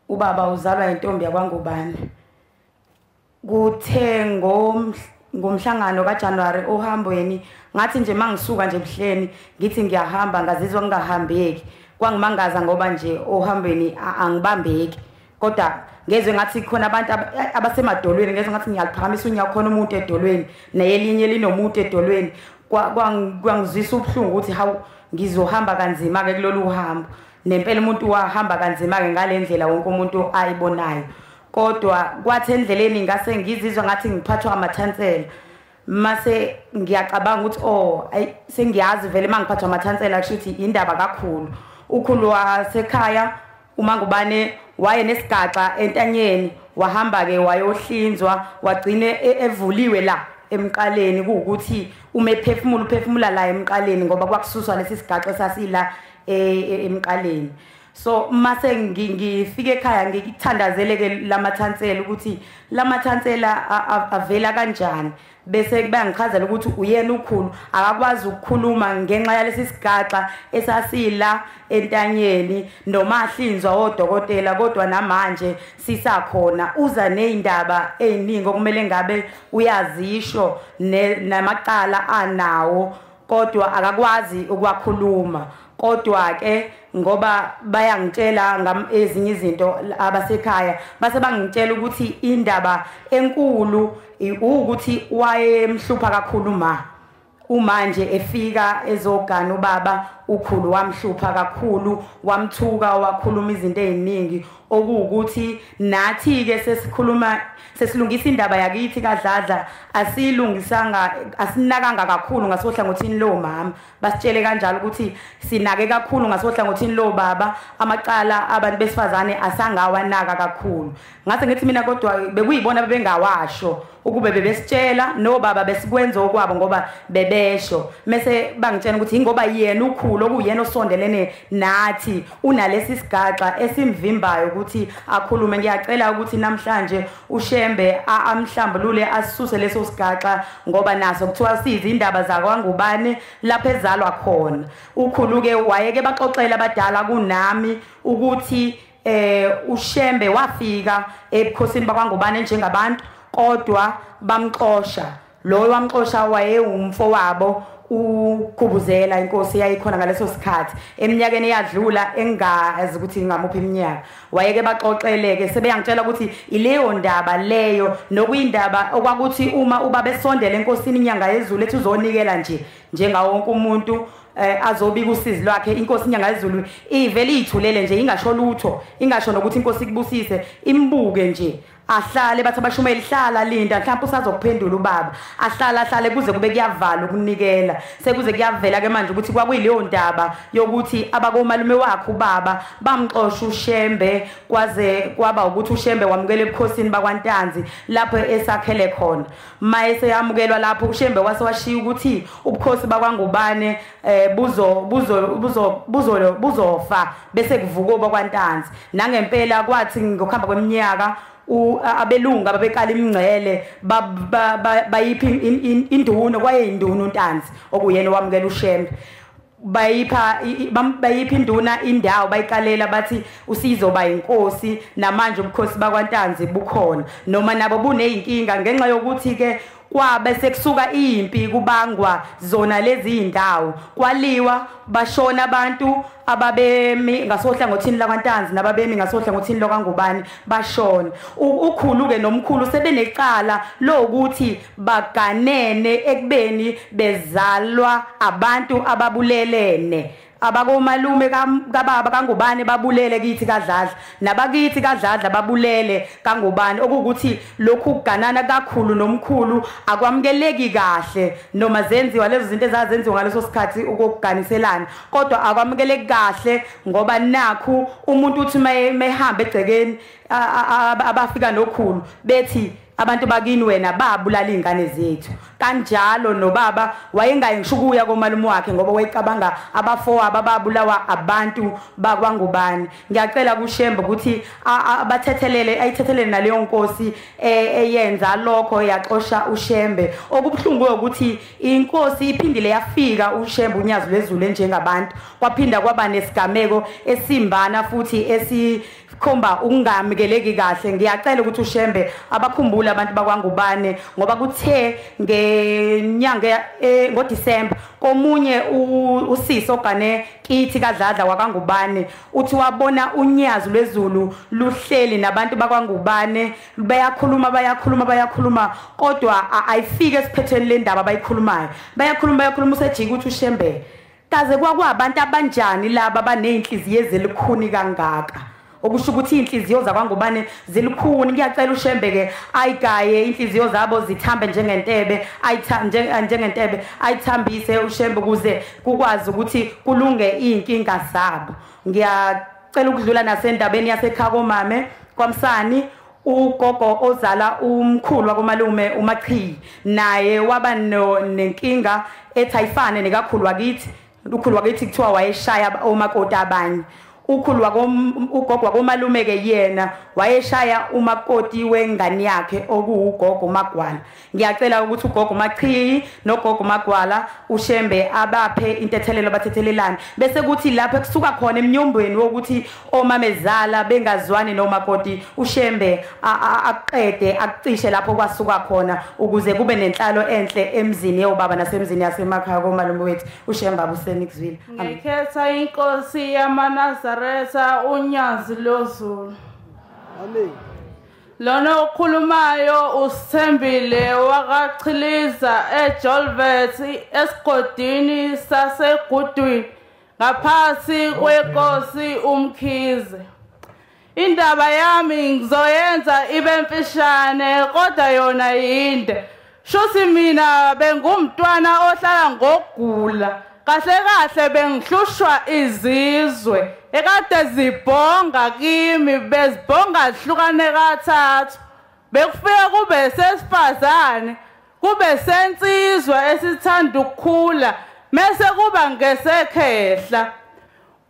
Ubaba uzalwa intombi yakwaNgubane. Kuthe ngomhlangano kaJanuary ohambweni ngathi nje mangisuka nje ebuhleni ngithi ngiyahamba ngazizwa ngingahambeki. Kwangimangaza ngoba nje ohambweni angibambeki, kodwa ngezwe ngathi khona abantu abasemadolweni, ngezwe ngathi ngiyaliphakamisa unyawo khona umuntu edolweni neyelinye linomuntu edolweni. Kwangizwisa ubuhlungu ukuthi hawu ngizohamba kanzima ke kulolu hambo. Nempela umuntu wahamba kanzima ke ngalendlela wonke umuntu ayibonayo. Kodwa kwathi endleleni ngase ngizizwa ngathi ngiphathwa amathansela. Mase ngiyacabanga ukuthi oh sengiyazi vele mangiphathwa amathansela kusho ukuthi indaba kakhulu. Ukhulu wasekhaya uMangubane waye nesigaxa entanyeni, wahamba ke wayohlinzwa wagcine evuliwe la emqaleni, kuukuthi uma ephefumula uphefumula la emqaleni ngoba kwakususwa lesi sigaxa sasila emqaleni. So mase ngifike ekhaya ngikuthandazele ke lamathansela ukuthi lamathansela avela kanjani, bese bayangichazela ukuthi uyena ukhulu akakwazi ukukhuluma ngenxa yalesi sigaxa esasila entanyeni noma ahlinzwa odokotela, kodwa namanje sisakhona. Uza nezindaba eziningi okumele ngabe uyazisho namacala anawo, kodwa akakwazi ukwakhuluma. Kodwa ke ngoba bayangitshela ezinye izinto abasekhaya, base bangitshela ukuthi indaba enkulu ukuthi wayemhlupha kakhulu uma nje efika ezogana ubaba ukhulu wamhlupha kakhulu, wamthuka, wakhuluma izinto eziningi, okuwukuthi nathi ke sesikhuluma sesilungisa indaba yakithi kaDladla asilungisanga, asinakanga kakhulu ngasohlangothini lo mama. Basitshele kanjalo ukuthi sinake kakhulu ngasohlangothini lo baba, amacala abantu besifazane asangawanaka kakhulu. Ngase ngithi mina kodwa bekuyibona bebengawasho ukube bebesitshela nobaba besikwenza okwabo ngoba bebesho. Mase bangitshela ukuthi ingoba yena ukhulu okuyena osondelene nathi unalesi sigaxa esimvimbayo ukuthi akhulume. Ngiyacela ukuthi namhlanje uShembe amhlambulule asisuse leso sigaxa ngoba naso kuthiwa siza indaba zakwaNgubane lapha ezalwa khona. Ukhulu ke wayeke baxoxela abadala kunami ukuthi uShembe wafika ebukhosini bakwaNgubane njengabantu, kodwa bamxosha. Lo wamxosha wayewumfo wabo uKhubuzela, inkosi yayikhona ngaleso sikhathi eminyakeni eyadlula engazi ukuthi ngamuphi iminyaka. Wayeke baxoxeleke sebeyangitshela ukuthi ileyo ndaba leyo nokuyindaba okwakuthi uma ubaba esondele enkosini inyanga yezulu ethi uzonikela nje njengawo wonke umuntu azobika usizi lwakhe, inkosi inyanga yezulu ivele ithulele nje ingasho lutho, ingasho nokuthi inkosi ikubusise, imbuke nje ahlale. Bathi abashumeli hlala linda mhlawumbe usazokuphendula ubaba, ahlala ahlale kuze kube kuyavala ukunikela. Sekuze kuyavela ke manje ukuthi kwakuyileyo ndaba yokuthi abakomalume wakhe ubaba bamxosha uShembe, kwaze kwaba ukuthi uShembe wamukela ebukhosini bakwaNtanzi lapho esakhele khona. Maye seyamukelwa lapho uShembe wase washiya ukuthi ubukhosi bakwaNgubane buzofa bese kuvuka bakwaNtanzi. Nangempela kwathi ngokuhamba kweminyaka abelungu ababekala imingcele bayiphi induna, kwaye induna uNtanzi okuyena owamukela uShembe, bayipha induna indawo bayikalela bathi usizoba inkosi. Namanje ubukhosi bakwaNtanzi bukhona noma nabo buneyinkinga ngenxa yokuthi ke kwabe sekusuka impi kubangwa zona lezi indawo, kwaliwa bashona abantu ababemi ngasohlangothini lakwaNtanzi nababemi ngasohlangothini lokwaNgubane bashona. Ukhulu ke nomkhulu sebenecala lokuthi baganene ekubeni bezalwa abantu ababulelene. Abakomalume kababa kaNgubane babulele kithi kaDladla, nabakithi kaDladla babulele kaNgubane, okuwukuthi lokhu kuganana kakhulu nomkhulu akwamukeleki kahle noma zenziwa lezo zinto ezazenziwa ngaleso sikhathi ukuganiselana, kodwa akwamukeleki kahle ngoba nakhu umuntu uthi mehamba egcekeni abafika nokhulu bethi Abantu bakini wena babulala izingane zethu. Kanjalo nobaba wayengayi ngisho ukuya komalume wakhe ngoba wayecabanga abafowabo ababulawa abantu bakwaNgubane. Ngiyacela kuShembe ukuthi abathethelele, ayithethelele naleyo nkosi eyenza lokho yaxosha uShembe. Okubuhlungu ukuthi inkosi iphindile yafika uShembe uNyazi lwezulu njengabantu, kwaphinda kwaba nesigameko esimbana futhi esikhomba ukungamukeleki kahle. Ngiyacela ukuthi uShembe abakhumbule abantu bakwaNgubane ngoba kuthe ngenyanga ngoDisemba komunye usisi ogane kithi kaDladla wakwaNgubane uthi wabona uNyazi lwezulu luhleli nabantu bakwaNgubane, bayakhuluma bayakhuluma bayakhuluma kodwa ayifike esiphethweni le ndaba abayikhulumayo. Bayakhuluma bayakhuluma usejika ukuthi uShembe kaze kwakwabantu abanjani laba abanezinhliziyo ezilukhuni kangaka, okusho ukuthi inhliziyo zakwaNgubane zilukhuni. Ngiyacela uShembe ke ayigaye inhliziyo zabo zithambe njengentebe, njengentebe ayithambise uShembe ukuze kukwazi ukuthi kulunge inkinga zabo. Ngiyacela ukudlula nasendabeni yasekhaya komame kwaMsani, ugogo ozala umkhulu wakomalume uMachiyi naye waba nenkinga ethi ayifane nekakhulu wakithi. Ukhulu wakithi kuthiwa wayeshaya omakoti abanye. Ukhulu ugogo wakomalume ke yena wayeshaya umakoti wengane yakhe okuwugogo Magwala. Ngiyacela ukuthi ugogo Machiyi nogogo Magwala uShembe abaphe intethelelo bathethelelane, bese kuthi lapho kusuka khona emnyombweni wokuthi omamezala bengazwani nomakoti, uShembe aqede akucishe lapho kwasuka khona ukuze kube nenhlalo enhle emzini yobaba nasemzini yasemakhaya komalume wethu. uShembe abuseni kuzwile. Ngikhetha inkosi yamaNazaretha uNyazi lwezulu. Amen. Lona okhulumayo uSithembile wakaChiliza eJolvet esigodini saseGudwini ngaphasi kwenkosi uMkhize. Indaba yami ngizoyenza ibe mfishane kodwa yona yinde. Shuthi mina bengumntwana ohlala ngokugula. Kahle kahle bengihlushwa izizwe ekade zibhonga kimi, bezibhonga zihlukane kathathu. Bekufika kube sesifazane, kube sensizwa esithanda ukukhula, mase kuba ngesekhehla.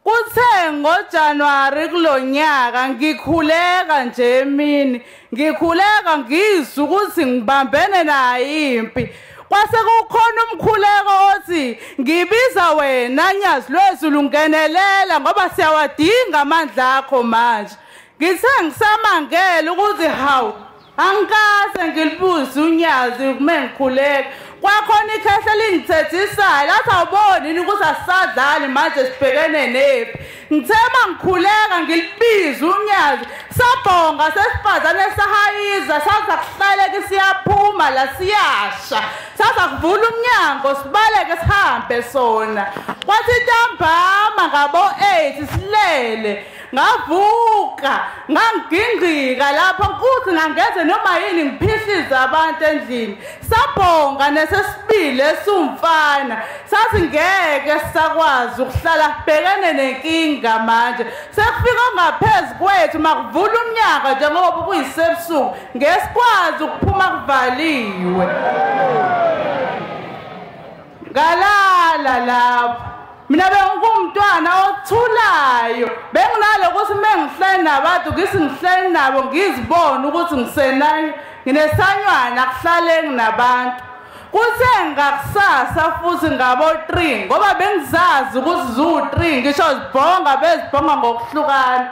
Kuthe ngoJanuary kulonyaka ngikhuleka nje emini, ngikhuleka ngizwa ukuthi ngibambene nayo impi. Kwase kukhona umkhuleko othi ngibiza wena Nyazi lwezulu ngenelela ngoba siyawadinga amandla akho manje. Ngithe ngisamangela ukuthi hawu angikaze ngilibuze uNyazi kuma ngikhuleka. Kwakhona ikhehla lingithethisayo lathi awuboni yini ukuthi asisadlali manje sibhekene nephi. Ngithe mangikhuleka ngilibiza uNyazi, sabhonga sesifazane sahayiza saza kuhlaleka siyaphuma la siyasha, saza kuvula umnyango sibaleke sihambe sona. Kwathi ntambama ngabo 8 silele, ngavuka ngangigingqika lapho ukuthi ngangeze noma yini ngiphihlize abantu endlini. Sabhonga nesesibili esumfana, sathi ngeke sisakwazi ukuhlala sibhekene nenkinga manje, sekufika ngaphezu kwethu makuvula umnyango njengoba kuyisebusuku ngesikwazi ukuphuma kuvaliwe. Ngalala lapho mina bengumntwana othulayo, benginalo ukuthi mengihleli nabantu ngithi ngihleli nabo ngizibone ukuthi ngisenani nginesanywana kuhlale nginabantu. Kuthe ngakusasa futhi ngabo 3 ngoba bengizazi ukuthi zu3 ngisho zibhonga bezibhonga ngokuhlukana.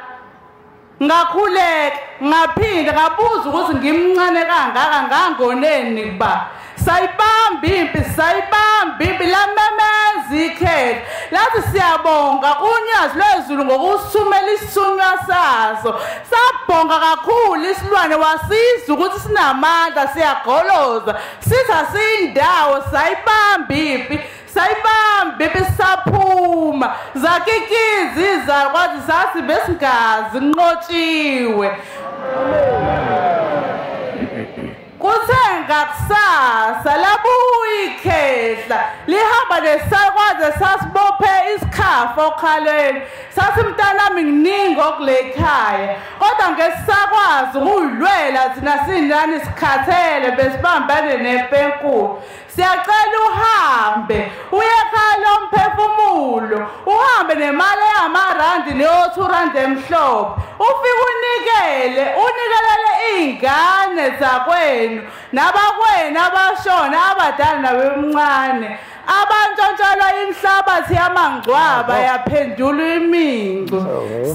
Ngakhuleka ngaphinda ngabuza ukuthi ngimncane kangaka ngangoneni kuba. Sayibamba impi, sayibamba impi, lamemeza ikhehla lathi siyabonga kuNyazi lwezulu ngokusithumela isithunywa saso. Sabhonga kakhulu isilwane wasiza ukuthi sinamandla siyagoloza, sithi asiyindawo. Sayibamba impi, sayibamba impi, saphuma zakikiza izalo kwathi sathi besingazi nqotshiwe. Kuthe ngakusasa labuya ikhehla lihamba nesakwaze sasibophe isikhafu okhalweni. Sathi mntanami nginingi okule khaya kodwa ngesisakwazi ukuyilwela Phela thina sinani sikhathele besibambane nempenkulu. Siyacela uhambe uye ekhaya lomphefumulo, uhambe nemali yamarandi leyo 2 rand emhlophe, ufike unikele, unikelele iy'ngane zakwenu nabakwenu abashona abadala nabemncane abantshontshelwa inhlabathi yamangcwaba yaphendula imincu.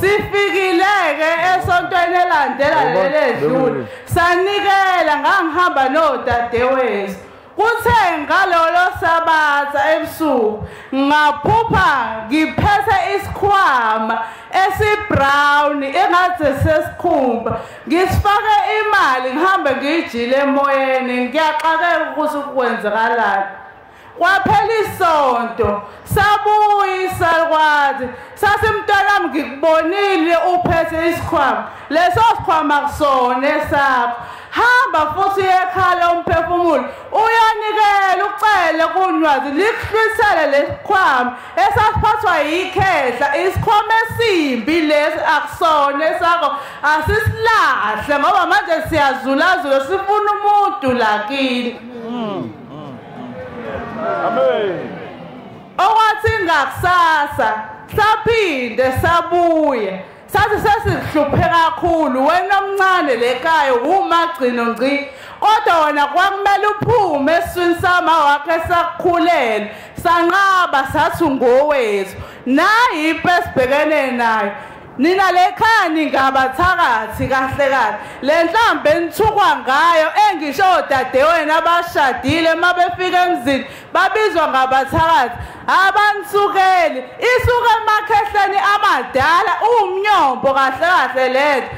Sifikile-ke esontweni elandela leli edlule, sanikela, ngangihamba nodadewethu. Kuthe ngalolo sabatha ebusuku ngaphupha ngiphethe isikhwama esibrown engathi sesikhumba, ngisifake imali ngihambe ngiyijile emoyeni. Ngiyaxakeka ukuthi kwenzakalani. Kwaphela isonto, sabuya isalukwazi, sathi mntanami ngikubonile uphethe isikhwama, leso sikhwama kusona esakho. Hamba futhi ekhaya lomphefumulo uyanikela, ucele kuNwazi likuhlisele lesikhwama esasiphathwa yikhehla. Isikhwama esimbi lesi akusona esakho, asisilahle ngoba manje siyazulazula sifuna umuntu lakini. Amen. Okwathi ngakusasa saphinde sabuya, sathi sesihluphe kakhulu, wena omncane lekhaya umagcino ngci, kodwa wena kwakumele uphume esiswini sama wakhe sakukhulele. Sanqaba sathi ngowethu, nayi impi esibhekene nayo. Nina lekhaya ningabathakathi kahle kahle, le nhlambe enithukwa ngayo engisho odadewenu abashadile uma befika emzini babizwa ngabathakathi, abanisukeli, isuka emakhehleni amadala, uwumnyombo kahle kahle lento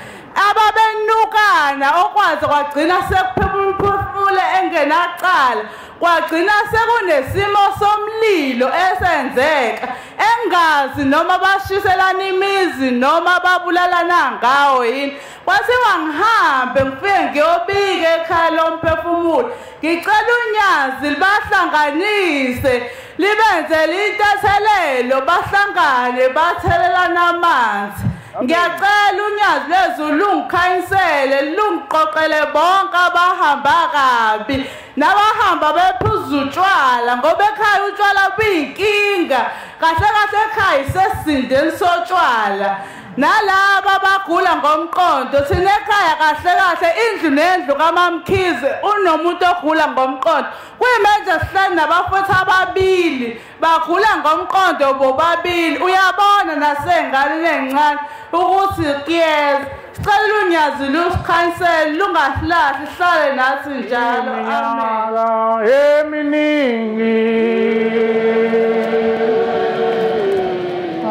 ababenukana okwazi kwagcina sekuphefumule engenacala, kwagcina sekunesimo somlilo esenzeka engazi noma bashiselana imizi noma babulalana ngawo yini. Kwathiwa ngihambe ngifike ngiyobika ekhaya lomphefumulo, ngicela uNyazi libahlanganise libenzele intethelelo, bahlangane bathelelana amanzi. Ngiyacela uNyazi lwezulu lungikhanyisele, lungiqoqele bonke abahamba kabi nabahamba bephuza utshwala, ngoba ekhaya utshwala buyinkinga. Kahle kahle ekhaya isesindeni sotshwala. Nalaba abagula ngomqondo, thina ekhaya kahle kahle indlu nendlu kaMamkhize unomuntu ogula ngomqondo. Kuyimanje sihleli nabafowethu ababili bagula ngomqondo bobabili. Uyabona nasey'nganeni ey'ncane ukuthi kuyeza. Sicela uNyazi lusikhanyisele lungasilahli, sihlale nathi njalo. Amen. Eminingi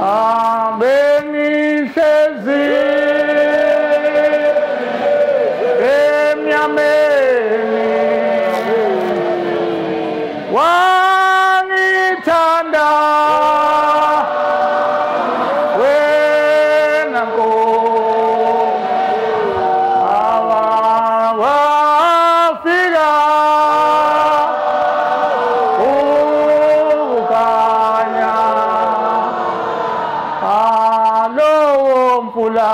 abengihlezi emnyameni, wangithanda wena Nkosi, wafika ukukhanya alowo mfula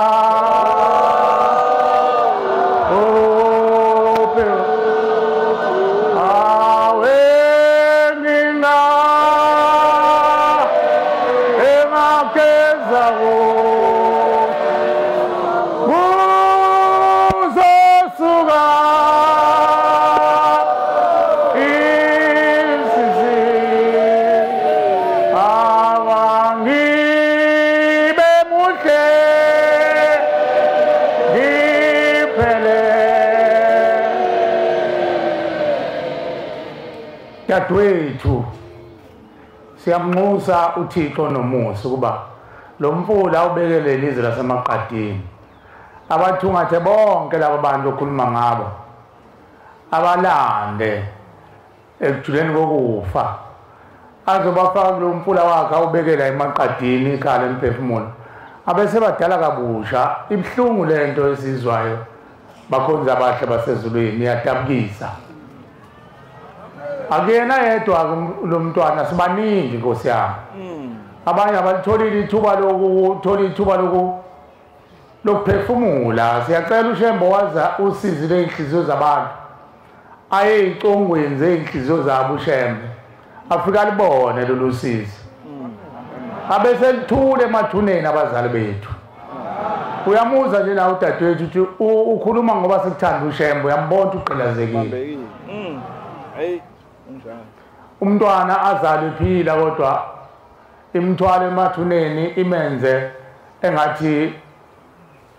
Dadewethu, siyamnxusa uThixo nomusa ukuba lo mfula ubekele ilizwe laseMaqadini. Abathungathe bonke laba bantu okhuluma ngabo abalande ekujuleni kokufa, azobafaka kulo mfula wakhe awubekela eMaqadini ikhala emphefumulo, abesebadala kabusha. Ibuhlungu lento esizwayo, bakhonzi abahle basezulwini, iyadabukisa. Akuyena yedwa lo mntwana, sibaningi Nkosi yami. Abanye abalitholile ithuba lokuthola ithuba lokuphefumula. Siyacela uShembe waza usizi ley'nhliziyo zabantu, aye ey'congweni zey'nhliziyo zabo uShembe, afike alibone lolu sizi, abe selithule emathuneni abazali bethu. Uyamuza nje nawe udadewethu ukuthi ukhuluma ngoba sekuthanda uShembe, uyambona ukuthi ugqilazekile. Umntwana azalwe ephila kodwa imthwalo emathuneni imenze engathi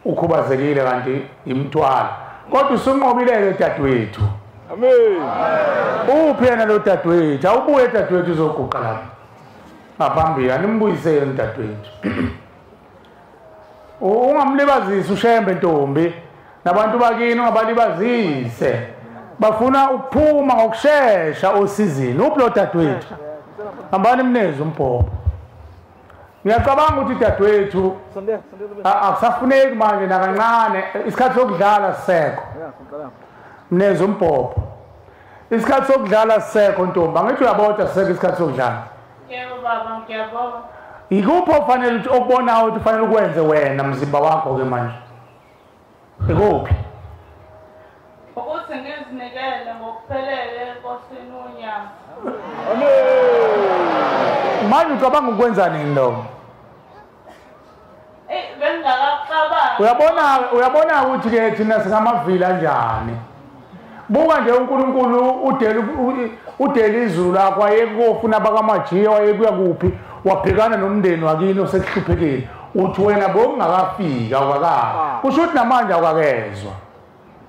ukhubazekile kanti imthwalo. Kodwa usunqobile-ke dadewethu. Amen. Uphi yena lo dadewethu? Awubuye dadewethu uzoguqa lapha ngaphambili, animbuyiseni dadewethu. Ungamlibazisi uShembe ntombi, nabantu bakini ungabalibazise. Bafuna ukuphuma ngokushesha osizini. Uphi lo dadewethu? Hambani mneze umbhobho. Ngiyacabanga ukuthi dadewethu akusafuneki manje nakancane, isikhathi sokudlala sisekho. Mneze umbhobho. Isikhathi sokudlala sisekho ntombi, angithi uyabona sisekho isikhathi sokudlala. Yebo baba, ngiyabona. Ikuphi ofanele ukuthi okubonayo ukuthi ufanele ukwenze wena mzimba wakho ke manje? Ikuphi? Ukuthi ngizinikele ngokuphelele eNkosini uNyazi. Amen. Manje ucabanga ukwenza nini lokho? Bengingakacabangi. Uyabona ukuthi ke thina singamavila kanjani? Buka nje uNkulunkulu udela izulu lakho, ayekufuna abakamajiya, wayekuya kuphi, wabhekana nomndeni wakini osekuhluphekile. Uthi wena bowungakafika awukakazi. Kusho ukuthi namanje awukakezwa.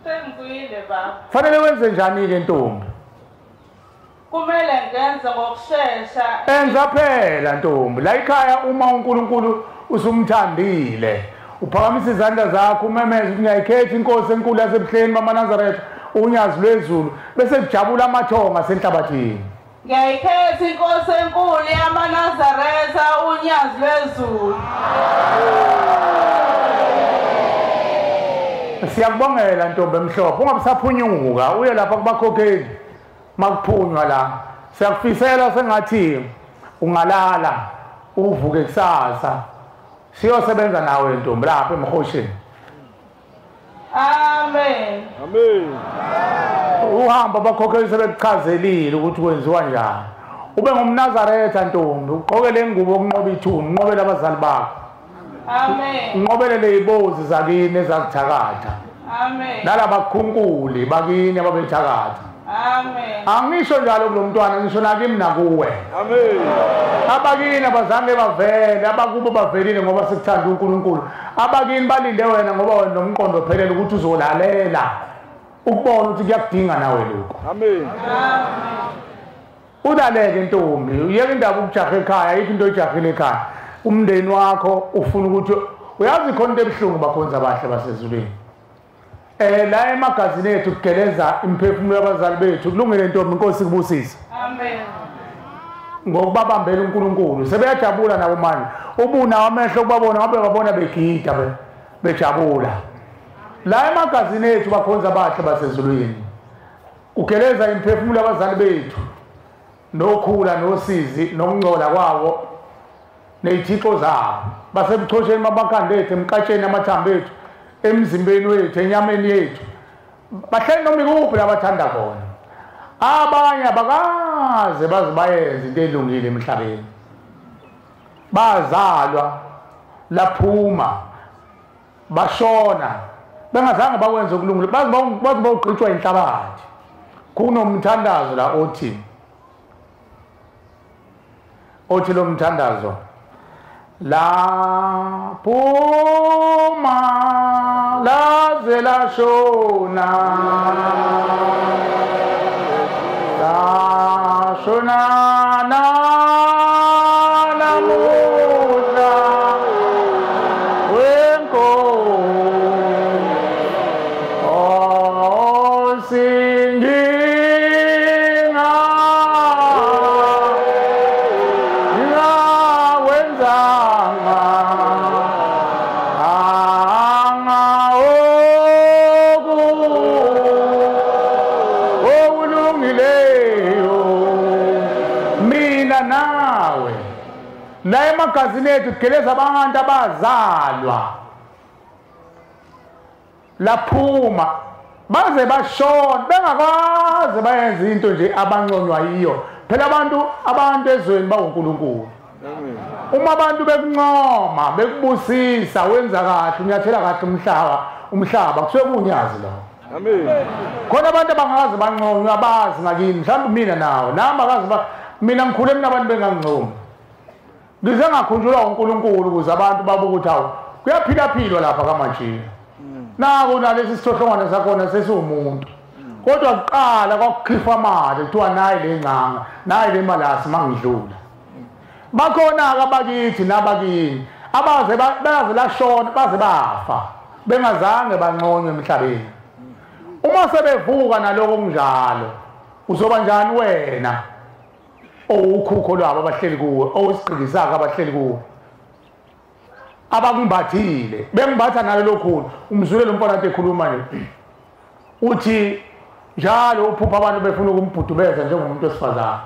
Sengizwile baba. Fanele wenze njani-ke ntombi? Kumele ngenze ngokushesha. Enza phela ntombi. La ekhaya uma uNkulunkulu usumthandile, uphakamisa izandla zakho umemeze ukuthi ngiyayikhetha inkosi enkulu yasebuhleni bamaNazaretha, uNyazi lwezulu, bese kujabula amathonga asenhlabathini. Ngiyayikhetha inkosi enkulu yamaNazaretha, uNyazi lwezulu. Siyakubongela ntombi emhlophe, ungabisaphunyuka uye lapha kubakhokheli makuphunywa la. Siyakufisela sengathi ungalala uvuke kusasa siyosebenza nawe ntombi lapha emhosheni. Amen. Amen. Uhamba abakhokheli sebekuchazelile ukuthi kwenziwa njani. Ube ngumNazaretha ntombi, ugqoke le ngubo okunqoba ithuna, unqobele abazali bakho. Amen. Unqobele lezibozi zakini ezakuthakatha. Amen. Nalabakhunkuli bakini ababethakatha. Amen. Angisho njalo kulo mntwana, ngisho nakimi nakuwe. Amen. Abakini abazange bavele, abakubo bavelile ngoba sekuthanda uNkulunkulu. Abakini balinde wena ngoba wena nomqondo ophelele ukuthi uzolalela ukubona ukuthi kuyakudinga nawe lokho. Amen. Ulaleke ntombi, uyeke indaba ukujaha ekhaya, ayikho into oyijahile ekhaya. Umndeni wakho ufuna ukuthi uyazi khona into ebuhlungu bakhonza abahle basezulwini. La emagazini ethu kugeleza imiphefumulo yabazali bethu. Kulungile ntombi, inkosi ikubusise. Amen. Ngokubabambela uNkulunkulu sebeyajabula nabo manje. Ubunawo amehlo ukubabona, ngabe babona begida bejabula. La emagazini ethu bakhonza abahle basezulwini kugeleza imiphefumulo yabazali bethu nokhula nosizi nokungcola kwabo ney'thixo zabo. Basebuchosheni babakhanda ethu, emqatsheni amathambo ethu, emzimbeni wethu, enyameni yethu. Bahleli noma ikuphi labathanda khona. Abanye abakaze baze bayenze into elungile emhlabeni. Bazalwa laphuma bashona bengazange bakwenze okulungile, baze bawugqitshwa inhlabathi. Kunomthandazo la othi lo mthandazo laphuma laze lashona lashona namuhla wenkosi ngingakwenzanga okulungileyo mina nawe. La emagazini ethu kugeleza abantu abazalwa Laphuma baze bashona bengakaze bayenza into nje abanconywa yiyo. Phela abantu ezweni bawuNkulunkulu. Uma abantu bekuncoma bekubusisa wenza kahle unyathela kahle umhlaba kusuke kunyazi lo. Amen. Khona abantu abangakaze banconywa abazi ngakini mhlawumbe mina nawe nami akazi mina ngikhule mina abantu bengangincoma. Ngize ngakhunjulwa uNkulunkulu ukuze abantu babuke ukuthi hawu kuyaphilaphilwa lapha kaMajiya. Naku nalesi sithohlongwana sakhona sesiwumuntu. Kodwa kuqala kwakukhifwa amali kuthiwa nayi le ngcanga nayi le malasi mangidlula. Bakhona-ke abakithi nabakini abaze baze lashona baze bafa bengazange banconywe emhlabeni. Uma sebevuka naloko kunjalo uzoba njani wena owukhukho lwabo abahleli kuwe owusigqikisaka abahleli kuwe abakumbathile bengimbatha nalelo khulu. Umzwile lo mfana ekhuluma nje uthi njalo uphupha abantu befuna ukumbhudubeza njengomuntu wesifazane.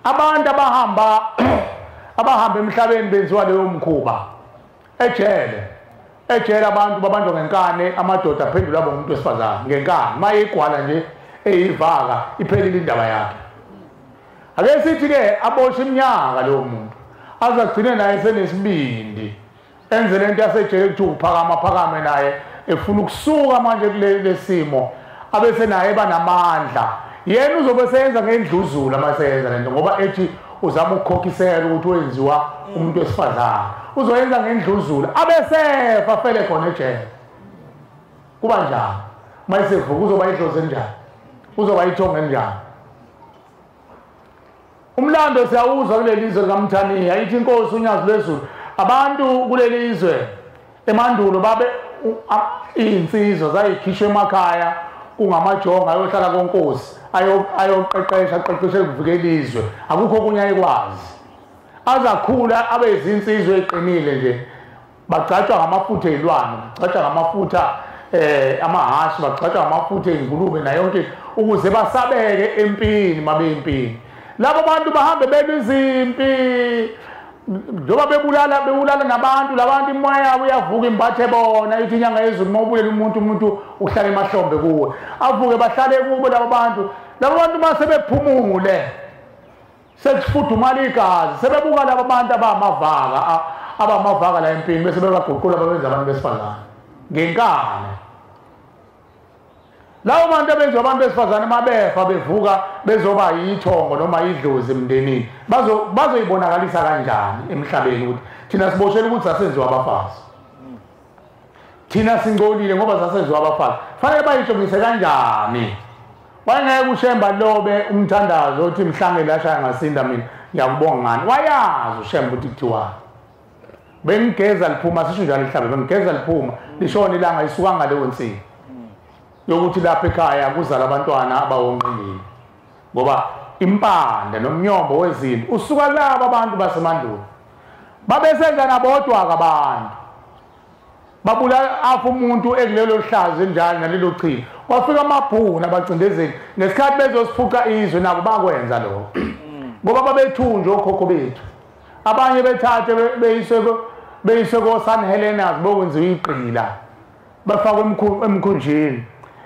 Abantu abahamba emhlabeni benziwa leyo mkhuba ejele abantu babanjwa ngenkani, amadoda aphendula abe umuntu wesifazane ngenkani, mayigwala nje eyivaka iphelile indaba yakhe. Ake sithi ke aboshwe iminyaka lowo muntu aze agcine naye senesibindi enze lento yasejele kuthiwa uphakama phakame naye efuna ukusuka manje kule simo abese naye banamandla. Yena uzobe seyenza ngendluzula maseyenza lento ngoba ethi uzama ukukhokhisela ukuthi wenziwa umuntu wesifazane, uzoyenza ngendluzula abesefa afele khona ejele. Kuba njani mayisevuka? Uzoba idlozi enjani? Uzoba ithongo enjani? Umlando siyawuzwa kuleli zwe likaMthaniya, ithi inkosi uNyazi lwezulu abantu kuleli zwe emandulo babe iy'nsizwa zayikhishwa emakhaya kungamajongo ayohlala konkosi ayoqeqesha aqeqeshe ukuvikela izwe, akukho okunye ayekwazi. Azakhula abe izinsizwa eqinile nje, bagcatshwa ngamafutha ey'lwane, bagcatshwa ngamafutha amahhashi, bagcatshwa ngamafutha ey'ngulube nayo yonke ukuze basabeke empini mabe empini. Labo bantu bahambe belwa izimpi njengoba bebulala nabantu, labantu imoya yabo iyavuka imbathe bona, ithi inyanga yezulu uma ubulela umuntu uhlala emahlombe kuwe, avuke bahlale kubo labo bantu. Labo bantu uma sebephumule sekufudumala igazi sebebuka labo bantu abamavaka la empini bese bebaguqula babenza abantu besifazane ngenkani. Labo bantu abenziwa abantu besifazane mabefa bevuka bezoba yithongo noma idlozi emndenini bazoyibonakalisa kanjani emhlabeni ukuthi thina siboshele ukuthi sasenziwa abafazi, thina singcolile ngoba sasenziwa abafazi? Fanele bayitshengise kanjani? Wayengeke uShemba lobe umthandazo othi mhlangele ashaya ngasinda mina ngiyakubonga ngani. Wayazi uShemba ukuthi kuthiwani. Bengigeza liphuma, sisho njalo ihlabe, bengigeza liphuma lishona ilanga isuka ngaleyo nsini yokuthi lapha ekhaya kuzala abantwana abawonqingile, ngoba impande nomnyombo wezinto usuka laba abantu basemandulo babesenza nabodwa abantu babulala afa umuntu ekulelo hlazo enjalo nalelo chilo. Kwafika amabhunu abacindezeli ngesikhathi bezosiphuca izwe, nabo bakwenza lokho ngoba babethunjwe okhokho bethu, abanye bethathe beyiswe ko-San Helenas bokwenziwa igqila bafakwe emkhunjini.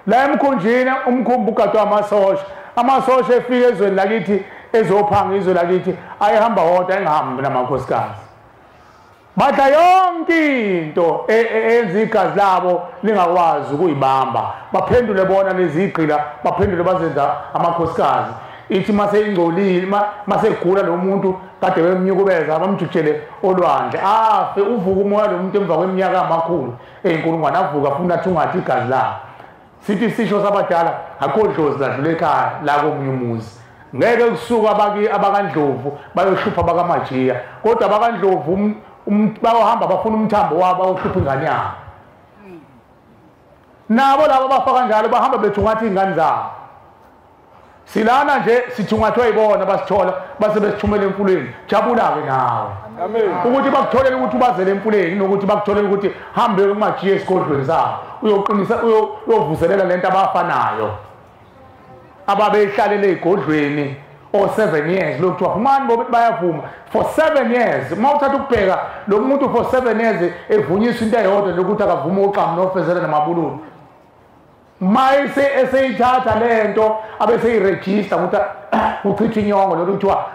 La emkhunjini umkhumbi ugadwa amasosha, amasosha efika ezweni lakithi ezophanga izwe lakithi ayehamba wodwa engahambi namakhosikazi. Badla yonke into eyenza igazi labo lingakwazi ukuyibamba, baphendule bona lezi igqila, baphendule bazenza amakhosikazi. Ithi mase ingcolile masegula lo muntu kade bemnyukubeza bamjujele olwandle afe, uvuka umoya lo muntu emva kweminyaka amakhulu eyinkulungwane avuka funa thungathi igazi lakhe. Sithi sisho sabadala akho dlozi ladlula ekhaya la komunye umuzi, ngeke kusuka abakaNdlovu bayohlupha abakaMajiya, kodwa abakaNdlovu bayohamba bafuna umthambo wabo bayohlupha ingane yabo. Nabo labo bafa kanjalo bahamba bethungatha iy'ngane zabo. Silana nje sithungathwe yibona basithola base besithumela emfuleni. Jabula-ke nawe ukuthi bakutholele ukuthi ubazele emfuleni nokuthi bakutholele ukuthi hambe kumajiya esigodlweni sabo uyoqinisa uyovuselela lento abafanayo ababehlalele ey'godlweni. or 7 years lokuthiwa vumani bobe bayavuma for 7 years. Uma uthatha ukubheka lo muntu for 7 years evunyiswa into eyodwa lokuthi akavuma uqhamu nofezela namabululu, mayise eseyithatha lento abeseyiregister ukuthi uchitha inyongo lokuthiwa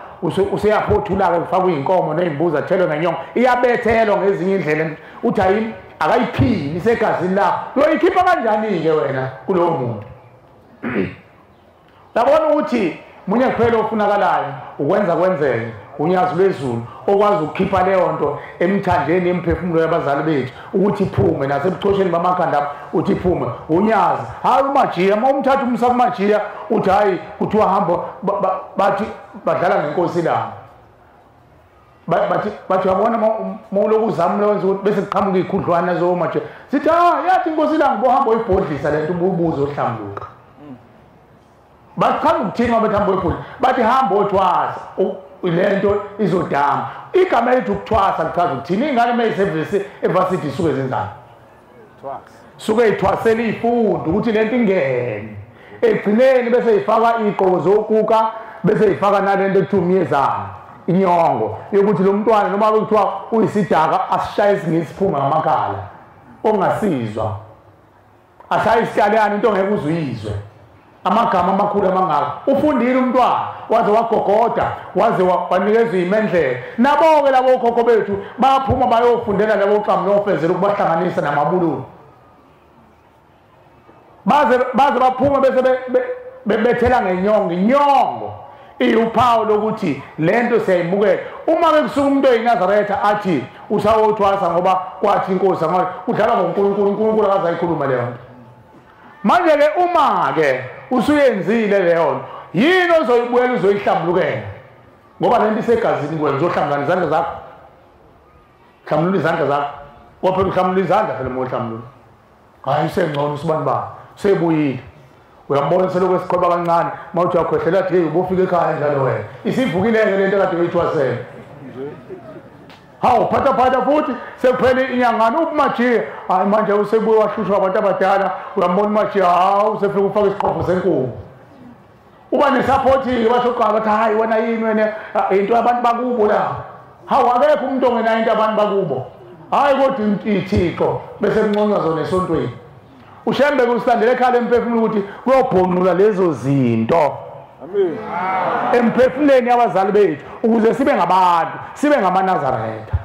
useyaphothula-ke kufakwa iy'nkomo ney'mbuzi athelwe ngenyongo, iyabethelwa ngezinye indlela uthi hayi akayiphini isegazini lakho. Uyoyikhipha kanjani-ke wena kulowo muntu? Yabona ukuthi munye kuphela ofunakalayo ukwenza kwenzeke unyazi lwezulu okwazi ukukhipha leyo nto emthanjeni yemphefumulo yabazali bethu ukuthi iphume, nasebuchosheni bamakhanda uthi iphume unyazi. Hayi umajiya, uma umthatha umsa kumajiya uthi hayi kuthiwa hamba bathi badlala ngenkosi lami, bathi uyabona uma ulokhu uzama wenza ukuthi bese kuqhamuka iy'khudlwana zomajiya, sithi ha yathi inkosi lami bohamba uyibhodlisa le nto ububuze ohlambuluka. Bachaza ukuthini uma bethi hamba uyibhodlisa? Bathi hamba othwasa lento izodama. Igama elithi ukuthwasa lichaza ukuthini? Ingane uma isevesi evasithi isuke zenzani? Suke ithwasela ifundo ukuthi lento ingene egcineni, bese ifaka iy'gqoko zokuka, bese ifaka nalento ekuthiwa umyezana, inyongo yokuthi lo mntwana noma bekuthiwa uyisidaka asishaye isingisi siphume ngamakhala ongasizwa, ashaye isitaliyane into ongeke uze uyizwe, amagama amakhulu amangaka. Ufundile umntwana waze wagogoda, waze wanikezwa imendlela. Nabo-ke labo okhokho bethu baphuma bayofundela labo xamu nofezela ukubahlanganisa namabululu, baze baphume bese bebethela ngenyongo. Inyongo iwuphawu lokuthi lento siyayimukela. Uma-ke kusuka umuntu oyiNazaretha athi usawothwasa ngoba kwathi inkosi udlala ngoNkulunkulu, uNkulunkulu akaze ayikhuluma leyo nto. Manje-ke uma-ke usuyenzile leyo nto, yini ozoyibuyela uzoyihlambulukela? Ngoba lento isegazini kuwena. Uzohlambulula izandla zakho, hlambulula izandla zakho, waphela uhlambulula izandla phela uma uhlambulula. Hhayi usengcono usibani bani usebuyile, uyambona selokhu esiqhoba kancane, uma uthi uyakhwehlela athi heyi ubufika ekhaya njalo wena, isivukile-ke lento ekade uyithwasele. Hawu phathaphatha futhi sekuphele inyangana umajiya, hayi manje usebuye wahlushwa abantu abadala, uyambona umajiya, hawu usefika ufake isiqopho senkukhu. Uba nesaphothi-ke basho kuqala bathi hhayi wena yini wena into yabantu bakubo la. Hawu akekho umuntu ongenayo into yabantu bakubo. Hhayi kodwa ithixo bese kunconywa zona esontweni. uShembe kusilandela ekhala emphefumulo ukuthi kuyobhonqula lezo zinto emphefumuleni yabazali bethu ukuze sibe ngabantu, sibe ngamaNazaretha.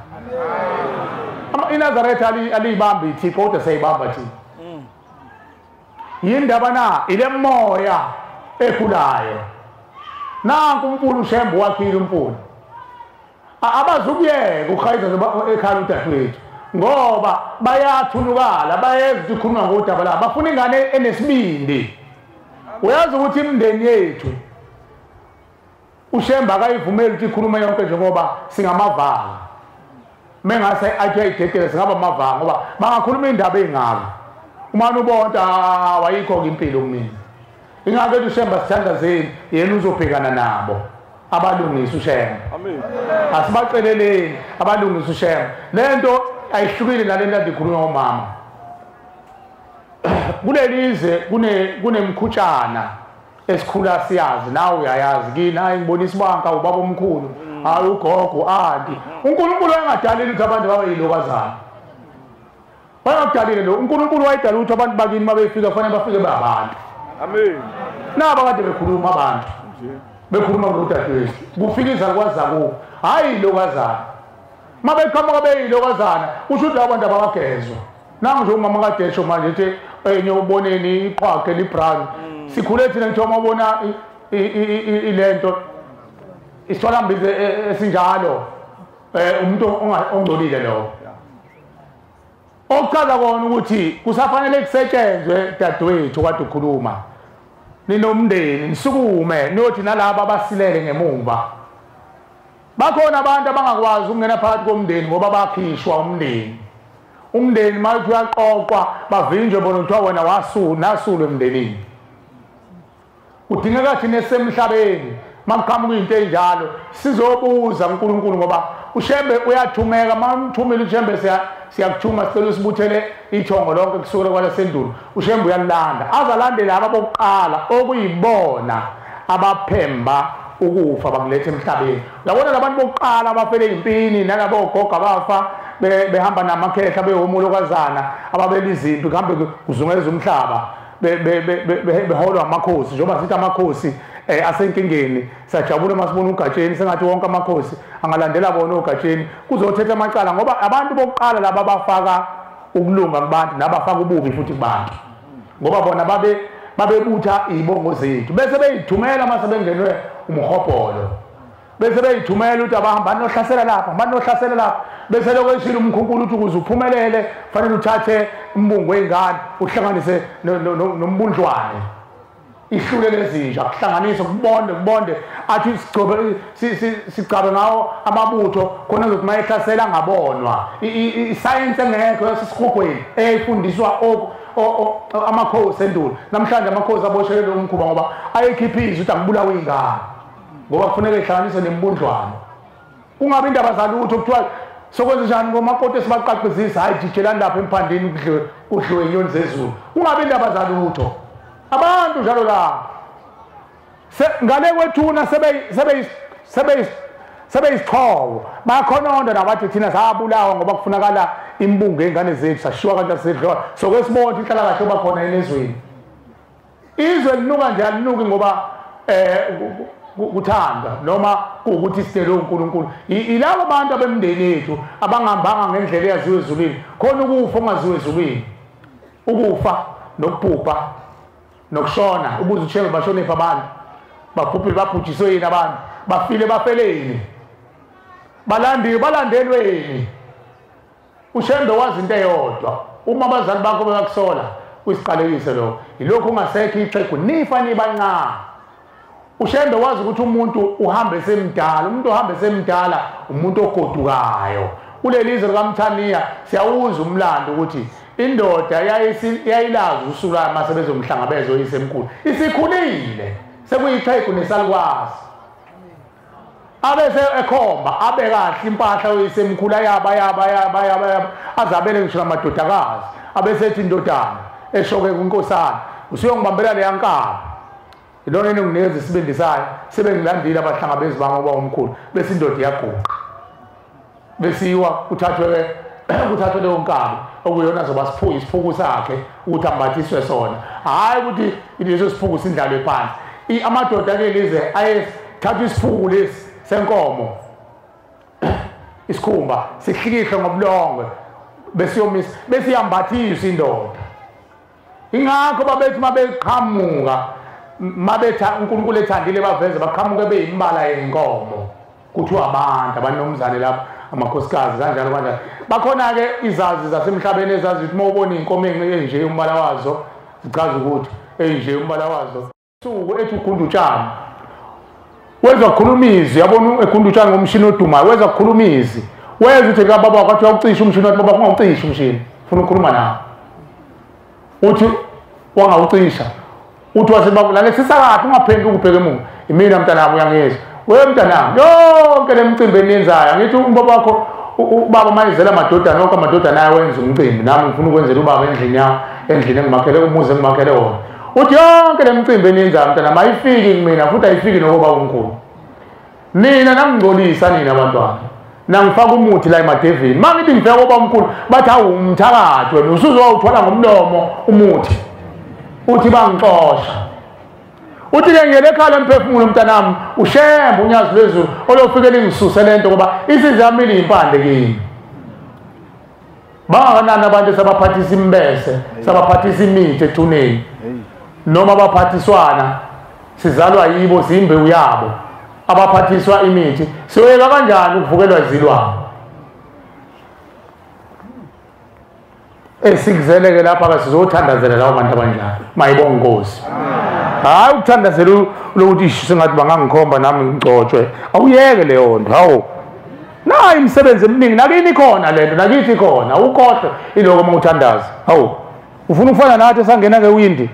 INazaretha aliyibambi ithixo kodwa siyayibamba thina. Yindaba na ile moya ekhulayo. Nanku umfula uShembe wakhile umfula. Abazukuyeka ukuhayiza ekhala udadewethu ngoba bayathunukala, bayeza ukuthi khuluma ngodaba la, bafuna ingane enesibindi. Uyazi ukuthi imindeni yethu uShembe akayivumeli ukuthi ikhulume yonke njengoba singamavanga. Mengase athi ayidedele singaba amavanga ngoba bangakhuluma indaba ey'ngaka. Umane ubona wayikho-ke impilo kumina. Ingakho ethi uShembe asithandazeni, yena uzobhekana nabo abalungisa uShembe. Asibaceleleni abalungisa uShembe. Lento ayihlukile nalento ade ikhulunywa ngomama. Kuleli kunemkhutshana esikhula siyazi, nawe uyayazi kini, hayi ngibona isibanka ubaba omkhulu, hayi ugogo, anti. uNkulunkulu wayengadalile ukuthi abantu babe yilokazana. Wayengakudalile lo. uNkulunkulu wayedala ukuthi abantu bakini uma befika kufanele bafike babantu. Amen. Naba kade bekhuluma abantu. Bekhuluma ngodadewethu. Kufika izalukwazi zakubo. Hayi ilokazana. Uma beqhamuka beyilokazana, usho ukuthi labo bantu abakagezwa. Nangu nje umama kade esho manje ethi enye uboneni iqhwakhe librown. Sikhule thina nje uma ubona ilento isithwalambiza esinjalo umuntu ongcolile lowo. Okuchaza kona ukuthi kusafanele kusetshenzwe dadewethu kade ukhuluma. Ninomndeni nisukume niyothi nalabo abasilele ngemumva. Bakhona abantu abangakwazi ukungena phakathi komndeni ngoba bakhishwa umndeni. Umndeni manje uyaqoqwa bavinjwe bona kuthiwa wena nasulwe emndenini. Kudingeka thina esemhlabeni makuqhamuka into enjalo sizobuza uNkulunkulu ngoba uShembe uyathumeka. Mamthumile uShembe siyakuthuma sicela usibuthele ithongo lonke kusukela kwalasendulo. uShembe uyalanda azalandele laba bokuqala okuyibona abaphemba ukufa bakuletha emhlabeni. Uyabona labantu bokuqala abafele impini nalabo ogogo abafa behamba namakhehla behomolokazana ababela izimpi kuhambe kuzungeza umhlaba beholwa amakhosi. Njengoba sithi amakhosi asenkingeni, sajabula masibona uGatsheni sengathi wonke amakhosi angalandela bona uGatsheni kuzothetha amacala, ngoba abantu bokuqala laba bafaka ukulunga kubantu nabafaka ububi futhi kubantu, ngoba bona babebutha izibongo zethu bese beyithumela mase bengenwe umhobholo, bese beyithumela ukuthi abahamba nohlasela lapha, banohlasela lapha, bese lokho eshilo umkhunkulu ukuthi ukuze uphumelele fanele uthathe umbungu wengane uhlanganise nombundlwane, ihlule lezinja kuhlanganise kubonde kubonde, athi sigcobe sigcabe ngawo amabutho khona ukuthi mayehlasela ngabonwa. Isayensi engekho yasesikhugweni eyifundiswa amakhosi endulo. Namhlanje amakhosi aboshelwe umkhuba ngoba ayekhiphiza ukuthi angibulawe ingane, ngoba kufuneka ihlanganise nembundlwane. Kungabi indaba zalutho kuthiwa sokwenza njani ngomakoti esibaqaqizisa, hayi jijelani lapha emphandeni kudliwe inyoni zezulu. Kungabi indaba zalutho. Abantu njalo la ngale kwethuna sebeyisixhobo bayakhononda nabathi thina sabulawa ngoba kufunakala imbungu yey'ngane zethu, sashiwa kanti asidliwa. Soke sibone ukuthi inhlala kahle bakhona yini ezweni. Izwe linuka nje alinuki ngoba kuthanda noma kuwukuthi sidele uNkulunkulu. Ilabo bantu abemndeni yethu abangahambanga ngendlela eyaziwa ezulwini. Khona ukufa okungaziwa ezulwini, ukufa nokubhubha nokushona. Ubuze uTshembe bashonephi abantu, babhubhile babhujiswe yini abantu, bafile bafele yini, balandiwe balandelwe yini. uShembe wazi into eyodwa, uma abazali bakho bebakusola uyisiqalekise lokho, yilokhu ungasekho ixhegu nifa nibancane. uShembe wazi ukuthi umuntu uhambe semdala, umuntu ohambe semdala umuntu ogodukayo. Kuleli zwe likaMthaniya siyawuza umlando ukuthi indoda yayilazi usuku lwayo mase bezomhlangabeza oyisemkhulu, isikhulile sekuyixhegu nesalukwazi, abese ekhomba abe kahle impahla oyisemkhulu ayaba yaba yaba yaba azabele ngisho namadodakazi, abese ethi indodana eshoke kunkosana usuyongibambela leya nkaba, ilona enginginikeza isibindi sayo, sebe ngilandile abahlangabezi bami oba omkhulu. Bese indoda iyaguqa, besiwa kuthathwe leyo nkaba okuyona zoba siphuku isiphuku sakhe ukuthi ambathiswe sona, hhayi ukuthi leso siphuku sindlalwe phansi. Amadoda kulelize ayethatha isiphuku lesi senkomo isikhumba sihlikihle ngobulongwe besiyomisa besiyambathiswa indoda. Ingakho babethi mabeqhamuka mabetha uNkulunkulu ethandile baveze baqhamuke beyimbala yenkomo, kuthiwa abantu abanomzane lapha amakhosikazi kanjalo kanjalo. Bakhona-ke izazi zasemhlabeni ezazi ukuthi uma ubona iy'nkomo enje umbala wazo zichaza ukuthi enje umbala wazo. Suku ethi ugunda utshani wezwa kukhuluma izwi, yabona egunda utshani ngomshini odumayo, wezwa kukhuluma izwi, wezwa ukuthi kababa wakho athi uyawucisha umshini, wathi baba ungawucishi umshini, ufuna ukukhuluma nawe, uthi wangawucisha, uthi wasebakulalesisa kahle ungaphenduki ubheke emuva, imina mntanami uyangizwa. We mntanami, yonke le micimbi eniyenzayo, angithi ubaba wakho ubaba mayizela amadodana, wonke amadodana ayenza umcimbi, nami ngifuna ukwenzela ubaba endlini yami, endlini engimakhele, umuzi engimakhele wona. Uthi yonke le micimbi eniyenzayo mntanami ayifiki kumina, futhi ayifiki nokobaba omkhulu. Nina nangingcolisa nina abantwana, nangifaka umuthi la emadevini. Uma ngithi ngifika kobaba omkhulu bathi hawu umthakathi wena, usuzowuthwala ngomlomo umuthi, uthi bangixosha. Uthi ke ngiyele ekhaya emphefumulo mntanami, uShembe unyazi lwezulu olofike lingisuse lento ngoba isize yamile impande kimi. Bangakanani abantu esabaphathisa imbese, sabaphathisa imithi ethuneni, noma abaphathiswana sizalwa yibo, siyimbewu yabo, abaphathiswa imithi. Siyoyeka kanjani ukuvukelwa izilwane? Esikuzeleke lapha ke sizothandazela labo bantu abanjalo. Mayibonge Nkosi. Hayi ukuthandazela lokuthi sengathi bangangikhomba nami ngigcotshwe, awuyeke leyo nto. Hawu, nayi imisebenzi eminingi nakini khona lento, nakithi khona, ukhohlwe iloko uma uthandaza. Hawu, ufuna ukufana nathi esangena ngewindi,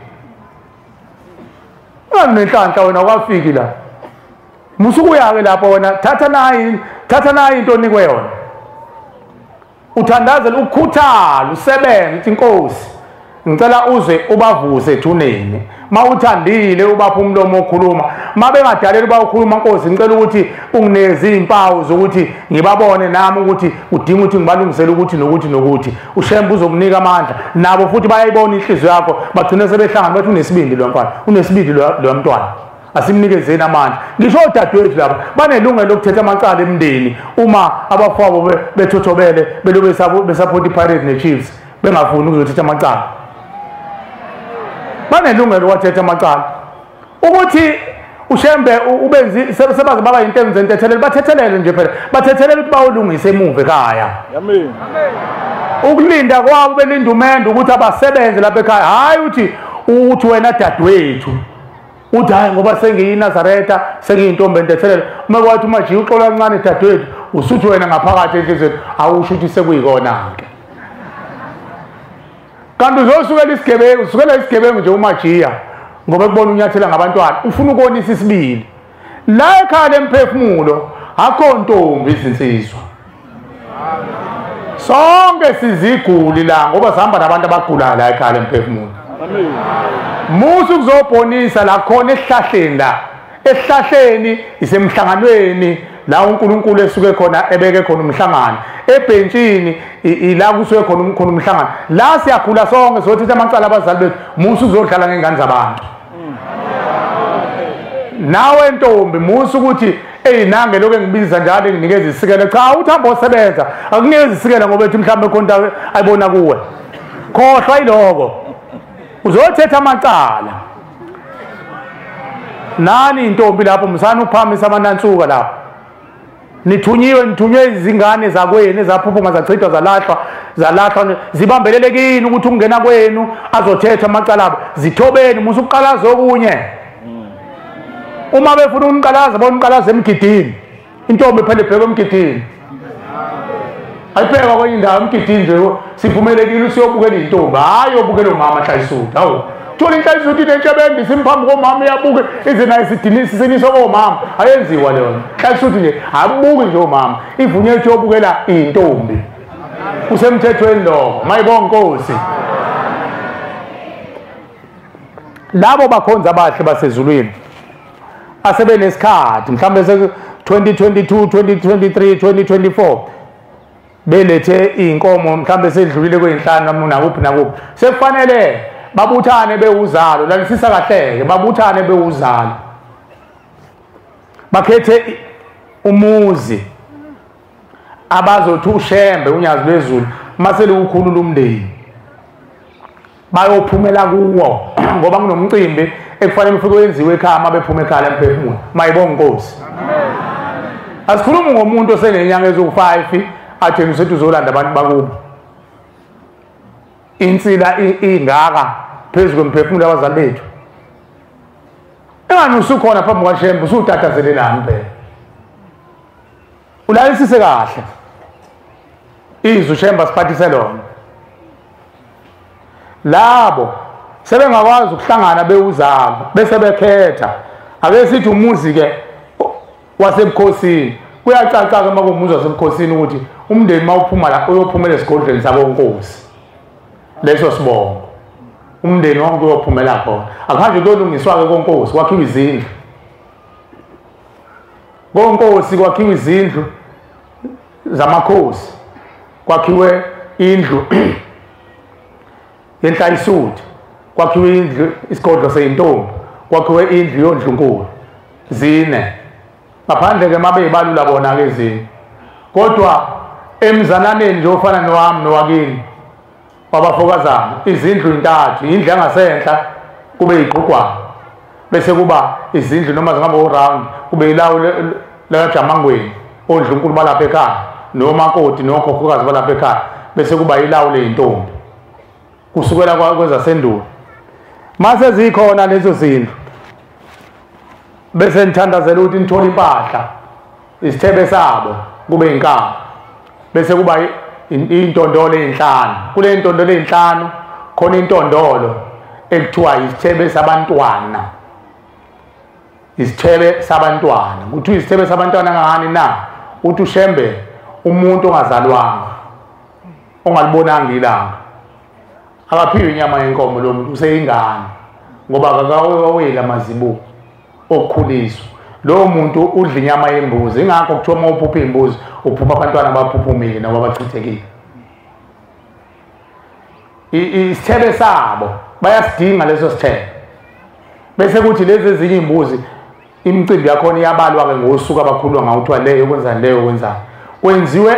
unenhlanhla wena awukafiki la, musukuya-ke lapho wena, thatha nayi into onikwe yona, uthandazele, ukhuthala, usebenze, uthi Nkosi Ngicela uze ubavuse ethuneni. Mawuthandile ubapha umlomo okhuluma. Mabengadaleli bawukhuluma Nkosi, ngicela ukuthi ungineze izimpawu zokuthi ngibabone nami ukuthi udinga ukuthi ngibalungisele ukuthi nokuthi nokuthi. uShembe uzokunika amandla. Nabo futhi bayayibona inhliziyo yakho, bagcine sebehlangana bathi unesibindi lo mfana, unesibindi lo mntwana. Asimnikezeni amandla. Ngisho odadewethu laba banelungelo lokuthetha amacala emndeni uma abafowabo bethothobele belobe besupport iPirates neChiefs bengafuni ukuzothetha amacala. Banelungelo lokuthetha amacala. Ukuthi uShembe ubenzi sebaze baba into zentethelelo, bathethelele nje phela. Bathethelele ukuthi bawulungise emuva ekhaya. Amen. Ukulinda kwabo belinda umendo ukuthi abasebenze lapha ekhaya. Hayi uthi wena dadewethu uthi hayi ngoba sengiyiNazaretha sengiyintombi entethelelo. Uma kwathi umaji uxola kancane dadewethu usuthi wena ngaphakathi enhlizweni awusho ukuthi sekuyikona ke. Kanti uzosukela isigebengu, usukela isigebengu nje umajiya ngoba kubona unyathela ngabantwana, ufuna ukonisa isibili. La ekhaya lemphefumulo akho ntombi izinsizwa. Sonke siziguli la ngoba sihamba nabantu abagulayo la ekhaya lemphefumulo. Amen. Musu kuzobonisa la khona esihlahleni la. Esihlahleni isemhlanganweni la uNkulunkulu esuke khona ebeke khona umhlangano. Ebhentshini ila kusuke khona umhlangano. La siyakhula sonke sothetha amacala abazali bethu. Musu uzodlala ngengane zabantu. Nawe ntombi musu ukuthi ey nange lokho engibiza njalo nginikeza isikele. Cha uthi hamba osebenza. Akunikeza isikele ngoba ethi mhlawumbe khona ayibona kuwe. Khohlwa iloko. Uzothetha amacala. Nani intombi lapho msana uphamisa amanansuka lapho. Nithunyiwe, nithunywe izingane zakwenu ezaphuphuma zachithwa zalahlwa zibambelele kini ukuthi ungena kwenu azothetha amacala abo. Zithobeni musu uqalaza okunye. Uma befuna uniqalaza boniqalaza emgidini. Intombi phela ibheke emgidini. Ayibheka kwenye indawo emgidini nje sivumelekile usiyobukela intombi. Hayi obukela umama hlayisuthi. Hawu. Thola inhlayisuthi inentshebembi simphambi komama iyabuke ize nayo sidinisi siniswa komama. Ayenziwa leyo. Inhlayisuthi nje abuki nje omama. Ivunyelwe ukuthi uyobukela intombi. Kusemthethweni lokho. Mayibonga Nkosi. Labo bakhonza abahle basezulwini asebenesikhathi mhlawumbe se 2022, 2023, 2024 belethe inkomo mhlawumbe sedlulile kwezinhlanu nakuphi nakuphi, sekufanele babuthane bewuzalo. Lalisisa kahleke, babuthane bewuzalo, bakhethe umuzi abazothi uShembe uNyazi lwezulu masele ukhulula umndeni bayophumela kuwo ngoba kunomcimbi ekufanele ufike wenziwe ekhaya mabephuma ekhaya lemphefumulo. Mayibonga Nkosi. Asikhulumi ngomuntu osenenyanga eziwu-5 athi usethi uzolanda abantu bakubo. Insila ingaka phezu kwemphefumulo yabazali bethu. Engani usukhona phambi kwaShembe usutatazelelani phela. Ulalisise kahle. Izwi uShembe asiphathise lona. Labo sebengakwazi ukuhlangana bewuzalo bese bekhetha. Ake sithi umuzi ke wasebukhosini. Kuyacaca ke makuwumuzi wasebukhosini ukuthi umndeni mawuphuma la uyophumela esigodlweni sabonkosi. Leso sibongo. Umndeni wonke uyophumela khona. Akuhanjwe kuyolungiswa ke konkosi, kwakhiwa izindlu. Konkosi kwakhiwa izindlu zamakhosi. Kwakhiwe indlu yenhlayisuthi, kwakhiwe indlu isigodlo seyintombi, kwakhiwe indlu yondlunkulu. Zine. Ngaphandle ke mabe ibalula bona ke ezinye. Kodwa emzananeni nje ofana nowami nowakini wabafokazana izindlu intathu, indlu yangasenhla kube igqugwana, bese kuba izindlu noma zingaba uround kube ilawu lakaJamangweni ondlunkulu balapha ekhaya nomakoti nokhokhokazi balapha ekhaya, bese kuba ilawu leyintombi kusukela kwezasendulo. Mase zikhona lezo zindlu bese nithandazela ukuthi nithole impahla isithebe sabo kube inkaba, bese kuba intondolo ezinhlanu. Kule intondolo ezinhlanu khona intondolo ekuthiwa isithebe sabantwana. Isithebe sabantwana kuthiwa isithebe sabantwana ngani na? Uthi uShembe umuntu ongazalwanga ongalibonanga ilanga Akaphiwe inyama yenkomo lo muntu, useyingane ngoba akakaweli amazibuko okukhuliswa. Lowo muntu udla inyama yembuzi, ingakho kuthiwa uma uphupha imbuzi uphupha abantwana abaphuphumile noma abachithekile. Isithebe sabo bayasidinga leso sithebe. Bese kuthi lezi ezinye imbuzi imicimbi yakhona iyabalwa ke ngosuku abakhulwa ngawo, kuthiwa leyo kwenzani leyo kwenzani. Kwenziwe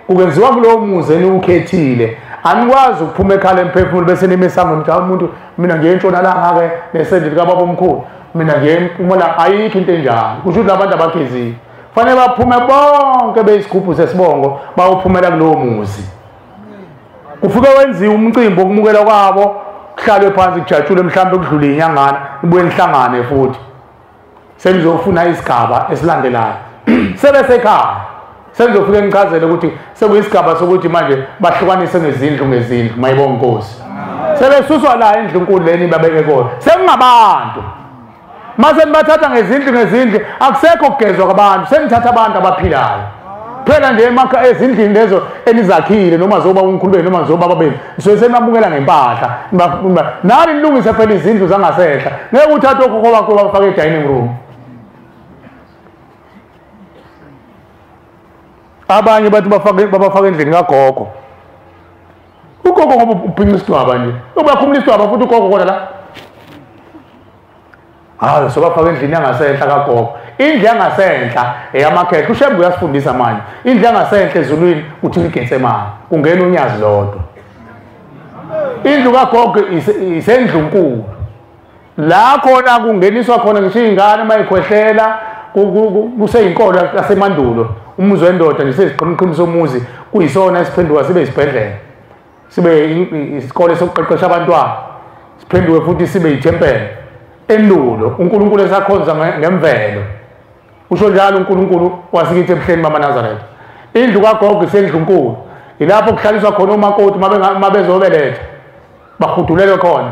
kwenziwa kulowo muzi eniwukhethile. Anikwazi ukuphuma ekhala emphefumulo bese nime esangweni ukuthi umuntu mina ngiye entshonalanga ke nesende likababa omkhulu, mina ngiye empumalanga. Ayikho into enjalo. Kusho ukuthi labantu abakhezile kufanele baphume bonke beyisigubhu sesibongo bayophumela kulowo muzi. Kufike wenziwe umcimbi wokumukela kwabo, kuhlalwe phansi kujatshulwe, mhlawumbe kudlule inyangana, nibuye nihlangane futhi senizofuna isigaba esilandelayo. Sebesekhaya senizofike nichazele ukuthi sekuyisigaba sokuthi manje bahlukanise ngezindlu ngezindlu. Mayibonga Nkosi. Sebesuswa la endlunkulu leni babeke kona, sekungabantu. Mase nibathatha ngezindlu ngezindlu, akusekho kugezwa kwabantu, senithatha abantu abaphilayo. Phela nje emakha ezindlini lezo enizakhile, noma zoba umkhulu noma zoba babenu, nisuke senamukela ngempahla. Nani nilungise phela izindlu zangasehla, ngeke uthathe okhokho bakho bafake e-dining room. Abanye bathi babafake endlini kagogo. Ugogo ngoba ubhinqa isidwaba nje, ubakhumula isidwaba futhi ugogo kodwa la. Hayi, sobafaka endlini yangasenhla kagogo. Indlu yangasenhla eyamakhehla. uShembe uyasifundisa manje. Indlu yangasenhla ezulwini kuthiwa iGetsemane, kungena unyazi lodwa. Indlu kagogo isendlunkulu, la khona kungeniswa khona ngisho iy'ngane uma yikhwehlela. Kuseyinkolo yasemandulo, umuzi wendoda nje sesiqhumqhumi somuzi kuyisona esiphenduka sibe isibhedlela, sibe isikole sokuqeqesha abantwana, siphenduke futhi sibe ithempeli. Endulo uNkulunkulu esakhonza ngemvelo, usho njalo uNkulunkulu wasikithi ebuhleni bamaNazaretha. Indlu kagogo isendlunkulu, ilapho kuhlaliswa khona omakoti uma bezobeletha, bahudulelwe khona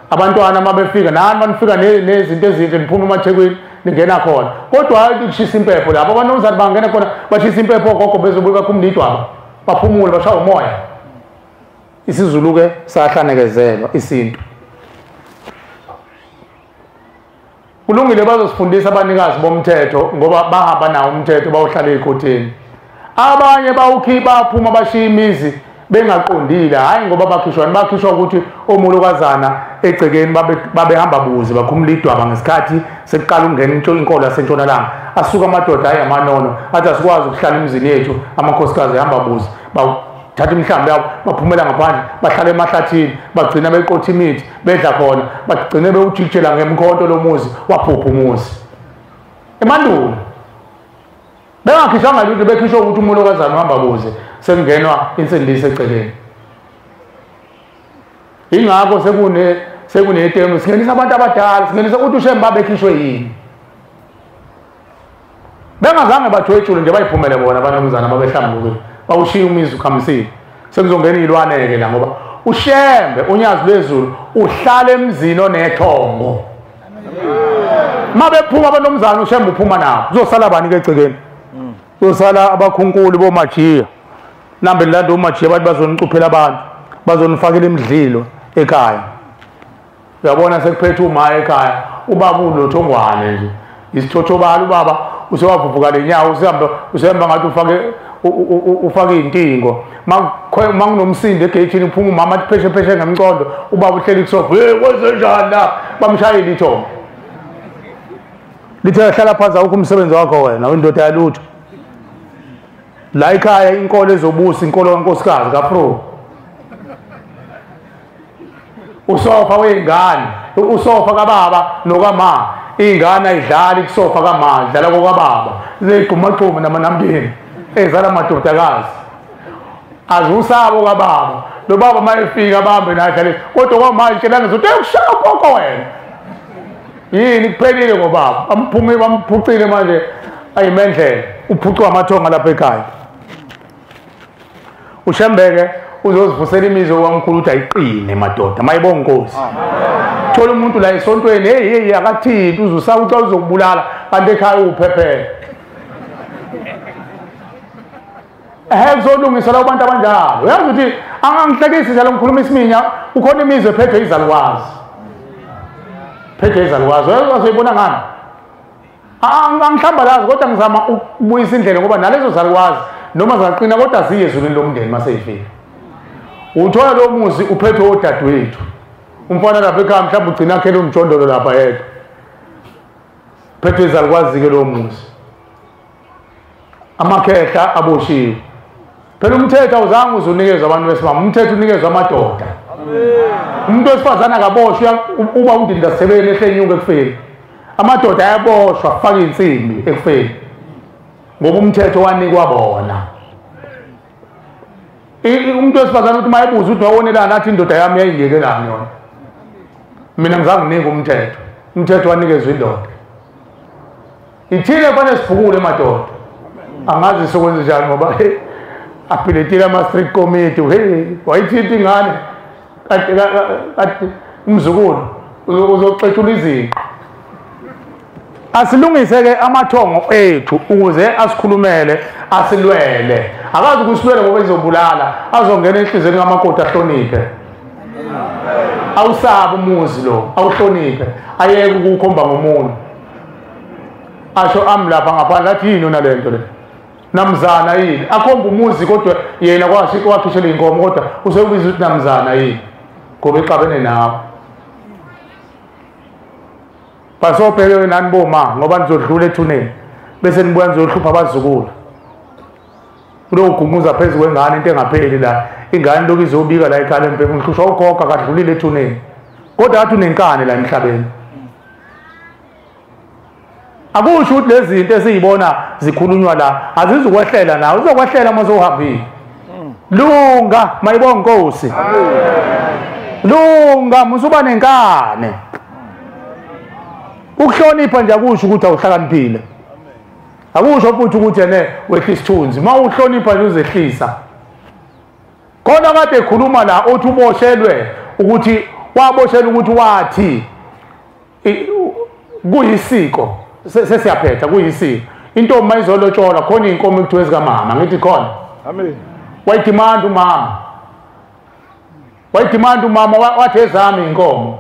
abantwana. Uma befika nani banifika nezinto ezinhle, niphuma emathekwini ningena khona. Kodwa hayi kushisa impepho lapho, abanomzali bangena khona bashisa impepho, ogogo bezobuya bakhumula idwaba, baphumule bashaye umoya. isiZulu-ke sahlanekezelwa isintu. Kulungile bazosifundisa abanikazi bomthetho ngoba bahamba nawo umthetho bawuhlala ey'khotheni. Abanye bawukhipha baphuma bashiya imizi bengaqondile, hhayi ngoba bakhishwa, bakhishwa ukuthi omolokazana egcekeni babehamba buze bakhumula idwaba ngesikhathi sekuqala ukungena inkolo yasentshonalanga. Asuka amadoda ayi amanono athi asikwazi ukuhlala emizini yethu, amakhosikazi ehamba buze, bathatha imihlambi yabo baphumela ngaphandle bahlala emahlathini, bagcina beqotha imithi bedla khona, bagcine bewujikijela ngemkhonto lomuzi, waphupha umuzi. Emandulo bengakhishwanga lutho, bekhishwa ukuthi umolokazana uhamba buze, sekungenwa insindiso eceleni. Ingakho sekunetemu singenisa abantu abadala, singenisa ukuthi uShembe babekhishwe yini. Bengazange bathwetshule nje bayiphumele bona abanomzana babehlambukile, bawushiya umuzi ukhamisile. Sekuzongena iy'lwane-ke la ngoba uShembe unyazi lwezulu uhlala emzini onethongo. Uma bephuma abanomzana uShembe uphuma nabo. Kuzosala bani-ke egcekeni? Kuzosala abakhunkuli bomajiya. Nambe nilanda omajiya bathi bazonicuphela abantu, bazonifakela imidlilo ekhaya. Uyabona sekuphethe uma ekhaya, ubaba unothongwane nje. Isithothobala ubaba usewavuvuka lenyawo, usehamba ngathi ufake intingo. Makunomsindo egeyithini uphuma umama athi pheshe pheshe ngemcondo, ubaba uhleli kusofa, hey kwenzenjani la? Bamshayile ithongo. Lithe hlala phansi awukho umsebenzi wakho wena, uyindoda yalutho. La ekhaya inkolo ezobusa inkolo kankosikazi kaPro. Usofa wey'ngane, usofa kababa nokama. Iy'ngane ayidlali kusofa kama, idlala kokababa. Ziyigqumagquma namanambini ezala amadodakazi. Azusabo kababa. Lo baba uma efika abambe naye adlale. Kodwa kwamanje tshelana zokuthi ekushaya ugogo wena. Yini kuphelile ngobaba. Amphume bamphucile manje ayimendlela. Uphucwa amathonga lapha ekhaya. uShembeke uzozivusela imizi wamkhulu ukuthi ayiqine madoda. Mayibonga Nkosi. Thola umuntu la esontweni, hey hey akathinti uzusaba ukuthi uzokubulala kanti ekhaya uwuphephela. Ehhe kuzolungisa la abantu abanjalo. Uyazi ukuthi angangihlekisi njalo ngikhuluma isiminya, Kukhona imizi ephethwe izalukwazi. Phethwe izalukwazi. Uzoyibona ngani? Angihlambalazi kodwa ngizama ukubuyisa indlela ngoba nalezo zalukwazi noma zaqina kodwa ziye ezulwini lomndeni maseyifika. Uthola lo muzi uphethwe odadewethu. Umfana lapha ekhaya mhlawumbe ugcina akhele umjondolo lapha yedwa. Phethwe izalukwazi ke lo muzi. Amakhehla aboshiwe. Phela umthetho awuzange uzunikezwe abantu besimame, umthetho unikezwe amadoda. Umuntu wesifazane akaboshwa uba undindasebeni ehlenyuka ekufeni. Amadoda ayaboshwa afake insimbi ekufeni. Ngoba umthetho wanikwa bona. Umuntu wesifazane uthi mayebuza ukuthi wawonelana athi indoda yami yayingekelani yona. Mina ngizange nginike umthetho. Umthetho wanikezwe indoda. Ithile kufanele sivukule madoda. Angazi sokwenza njani ngoba aphiletile ama street committee hey wayithinta ingane kade umzukulu uzoxetshula izinqe. Asilungise ke amathongo ethu ukuze asikhulumele asilwele. Akazi ukusilwela ngoba izobulala, azongena enhlizweni kamakoti ahloniphe. Awusabi umuzi lo, awuhloniphe, ayeke ukukhomba ngomuntu. Asho ami lapha ngaphandle athi yini yona lento le? Namzana yini? Akhomba umuzi kodwa yena kwakhishela inkomo kodwa usekubiza ukuthi namzana yini? Ngoba exabene nawe. Basobheke nani boma ngoba nizodlula ethuneni bese nibuya nizohlupha abazukulu. Uloguquza phezu kwengane into engapheli la. Ingane lokhu izobika la ekhaya emphefumulweni uhlushwa ugogo akadlulile ethuneni. Kodwa athi unenkani la emhlabeni. Akusho ukuthi lezi zinto esiyibona zikhulunywa la azizukwehlela nawe, uzokwehlela uma uzohambile. Lunga mayibonga Nkosi. Lunga musuba nenkane. Ukuhlonipha nje akusho ukuthi awuhlakaniphile. Akusho futhi ukuthi ene wehlisa isithunzi. Uma uhlonipha nje uzehlisa. Khona kade ekhuluma la othi uboshelwe ukuthi waboshelwa ukuthi wathi kuyisiko. Sesiyaphetha kuyisiko. Intombi mayizolotsholwa khona inkomo ekuthiwa ezikamama, ngithi khona. Amen. Wayidemand umama. Wayidemand umama wathi ezami inkomo.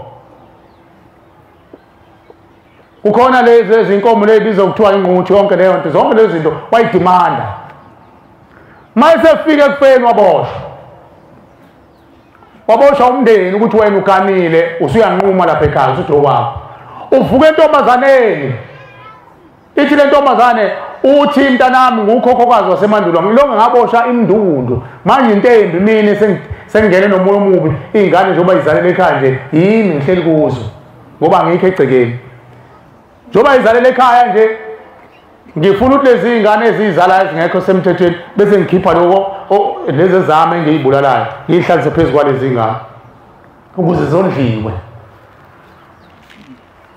Kukhona lezi ezinkomo lezibizwa kuthiwa ingquthu yonke leyo nto, zonke lezi zinto wayidimanda. Mayesefika ekufeni waboshwa. Waboshwa umndeni ukuthi wena uganile usuyanquma lapha ekhaya usuthi okwakho. Uvuka entombazaneni. Ithi le ntombazane uthi mntanami ngukhokhokazi wasemandulo ngilonge ngabosha imndundu manje into embi mina sengingene nomoya omubi ingane njengoba izalele ekhaya nje yimi ngihleli kuzo ngoba ngikho egcekeni. Njengoba izalele ekhaya nje ngifuna ukuthi lezi ingane ezizalayo ezingekho semthethweni bese ngikhipha lokho lezi zami engiyibulalayo ngihlalise phezu kwalezi ingane ukuze zondliwe.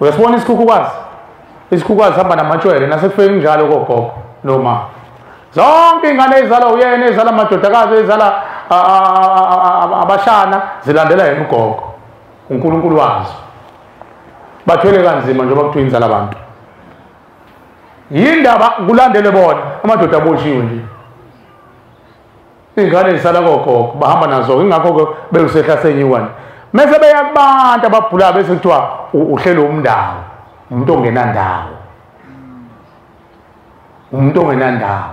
Uyasibona isikhukhukazi? Isikhukhukazi sihamba namatshwele nasekufeni njalo kogogo noma zonke ingane ezizala uyena ezizala amadodakazi ezizala abashana zilandela yena ugogo uNkulunkulu wazo. Bathwele kanzima njengoba kuthiwa inzala abantu. Yindaba kulandele bona amadoda aboshiwe nje. Ingane zisala kogogo bahamba nazo ingakho ke beyusehla senyuka. Mase beya kubantu ababhulayo bese kuthiwa uhlelo umndawo, umuntu ongenandawo. Umuntu ongenandawo.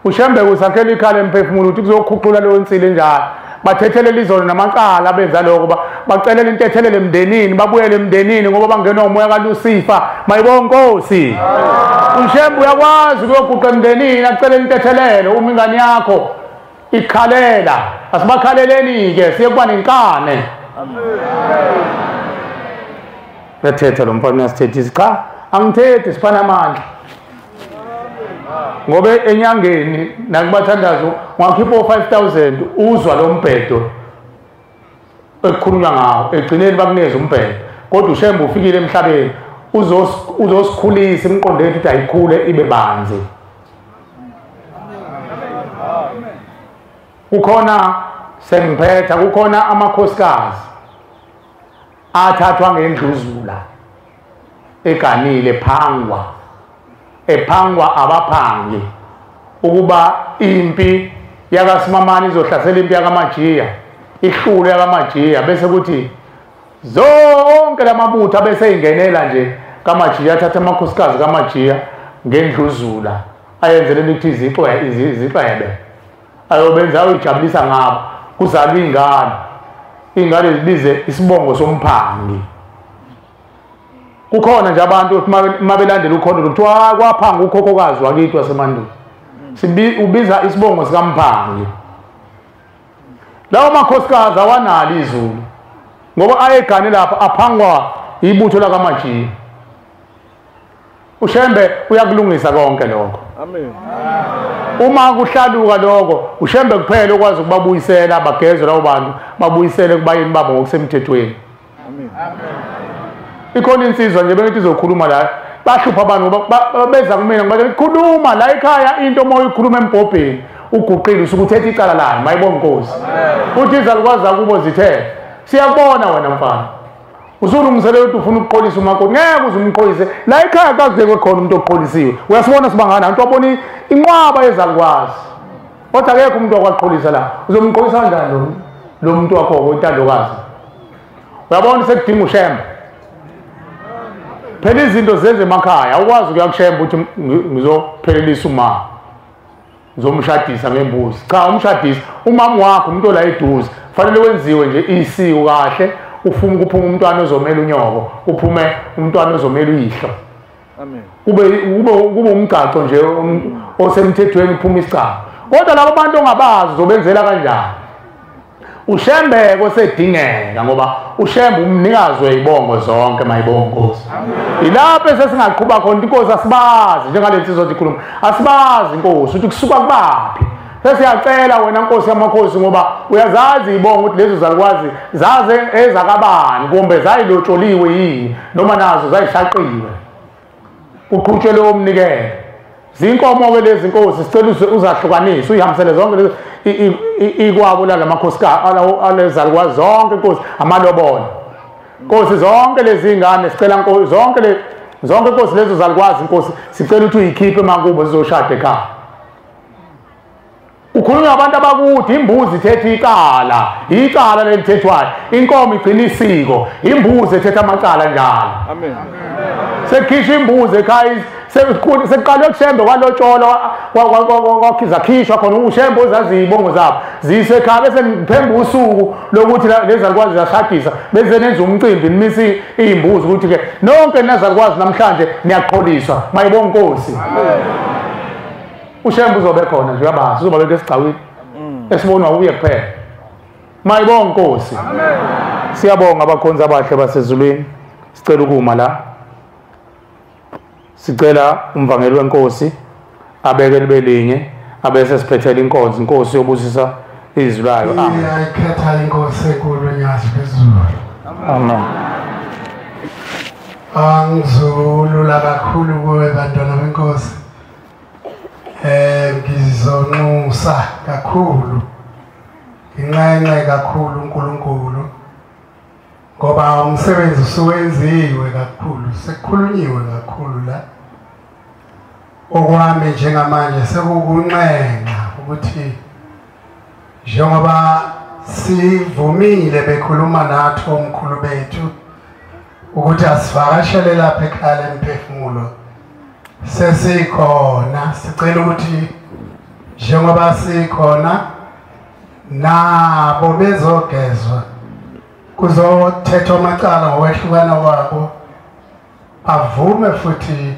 Ushembe kusakhela ikhala emphefumulo ukuthi kuzokhuqula leyo nsili njalo. Bathethelela izono namacala benza lokho, bacelela intethelelo emndenini, babuyele emndenini ngoba bangenwa umoya kaLucifer. Mayibonga Nkosi. Ushembe uyakwazi ukuyoguqa emndenini acelela intethelelo uma ingane yakho ikhalela. Asibakhaleleni ke siye kuba nenkane. Bethetha lo mfana uyasithethisa. Cha, angithethi siphana amandla. Ngoba enyangeni nakubathandazo ungakhipha o5000 uzwa lo mbhedo ekukhulunywa ngawo, egcineni bakunikeza umbhedo. Kodwa uShembe ufikile emhlabeni uzosikhulisa imiqondo yethu ukuthi ayikhule ibe banzi. Kukhona sengiphetha, kukhona amakhosikazi athathwa ngendluzula eganile phangwa ephangwa abaphangi ukuba impi yakaSimamane izohlasela impi yakaMajiya, ihlule yakaMajiya, bese kuthi zonke lamabutho abese ingenela nje kaMajiya, athatha amakhosikazi kaMajiya ngendluzula, ayenzele ukuthi izixebe ayobenza uyijabulisa ngabo, kuzalwa ingane, ingane zibize isibongo somphangi. Kukhona nje abantu mabelandela ukhona kuthiwa kwaphanga ukhokhokazi wakithi wasemandulo, ubiza isibongo sikamphangi. Lawo makhosikazi awanalo izulu ngoba ayegane lapha aphangwa ibutho lakaMajiya. uShembe uyakulungisa konke lokho. Amen. Uma kuhlaluka lokho, uShembe kuphela okwazi ukubabuyisela bagezwe labo bantu, babuyisele kubayeni babo ngokusemthethweni. Amen. Ikhona insizwa nje bengithi izokhuluma la, bahlupha abantu beza kumina ngibatshela khuluma la ekhaya, into uma uyikhuluma embhobheni uguqile usuke uthethe icala layo, mayibonga inkosi. Uthi izalukwazi zakubo zithe siyakubona wena mfana, usulungiselela ukuthi ufuna ukuqolisa umakoti, ngeke uze umqolise la ekhaya, kazekwe khona umuntu oqolisiwe. Uyasibona sibangana, abantu wabona inqwaba yezalukwazi, kodwa akekho umuntu okwaqolisa la. Uzomqolisa kanjani lo muntu wakho intandokazi? Uyabona sekudinga uShembe. Phela izinto zenze emakhaya, awukwazi ukuya kuShembe ukuthi ngizophelelisa uma ngizomshadisa ngembuzi. Cha, umshadisa umama wakho, umuntu ola eduze, fanele wenziwe nje isiko kahle, ufuma kuphuma umntwana ozomela unyoko, uphume umntwana ozomela uyihlo. Amen. Kube umgcagco nje osemthethweni, uphuma isicaba. Kodwa labo bantu ongabazi uzobenzela kanjani? uShembe kosedingeka ngoba uShembe umnikazi wezibongo zonke, mayibonga inkosi. Ilapho esesingaqhuba khona inkosi, asibazi njengale nsizwa ikhuluma, asibazi inkosi ukuthi kusuka kubaphi. Sesiyacela wena nkosi yamakhosi, ngoba uyazazi ibongo ukuthi lezo zalukwazi zaze ezakabani, kumbe zayilotsholiwe yini noma nazo zayishaqiwe, kuqhutshwe lowo mnikelo. Zinkomo ke lezi nkosi, sicela uzahlukanise uyihambisele zonke lezi ikwabo lamakhosikazi alezalukwazi zonke inkosi, amalobolo nkosi, zonke lezi ingane sicela nkosi, zonke inkosi lezo zalukwazi inkosi, sicela ukuthi uyikhiphe emakubo zizoshada ekhaya. Ukhulunywa abantu abakude, imbuzi ithethe icala, icala lelithethwayo, inkomo igcina isiko, imbuzi ethetha amacala njalo. Amen. Sekhishwa imbuzi ekhaya, sekuqalwe kuShembe kwalotsholwa, zakhishwa khona uShembe ozazi izibongo zabo ziyiswe ekhaya, bese niphemba usuku lokuthi lezi zalukwazi ziyashadisa, bese nenza umcimbi nimise iy'mbuzi ukuthi-ke nonke nazalukwazi namhlanje niyaqholiswa, mayibonga inkosi. uShembe uzobe khona nje, uyabazi, uzoba beke esigcawini esibonwa uye kuphela. Mayibonga inkosi. Siyabonga abakhonzi abahle basezulwini. Sicela ukuma la, sicela umvangeli wenkosi abeke libe linye, abese siphethela inkonzo, inkosi yobusisa izwi layo. Amen. Iyayikhetha inkosi enkulu enyazi phezulu. Amen. Angizulula kakhulu kuwe bantwana benkosi. Ngizonxusa kakhulu, nginxenxe kakhulu uNkulunkulu, ngoba umsebenzi usuwenziwe kakhulu, sekukhulunyiwe kakhulu la. Okwami njengamanje sekukunxenxa ukuthi njengoba sivumile bekhuluma nathi omkhulu bethu ukuthi asivakashele lapha ekhaya lemphefumulo, sesikhona, sicela ukuthi njengoba sikhona nabo bezogezwa, kuzothethwa amacala ngokwehlukana kwabo, avume futhi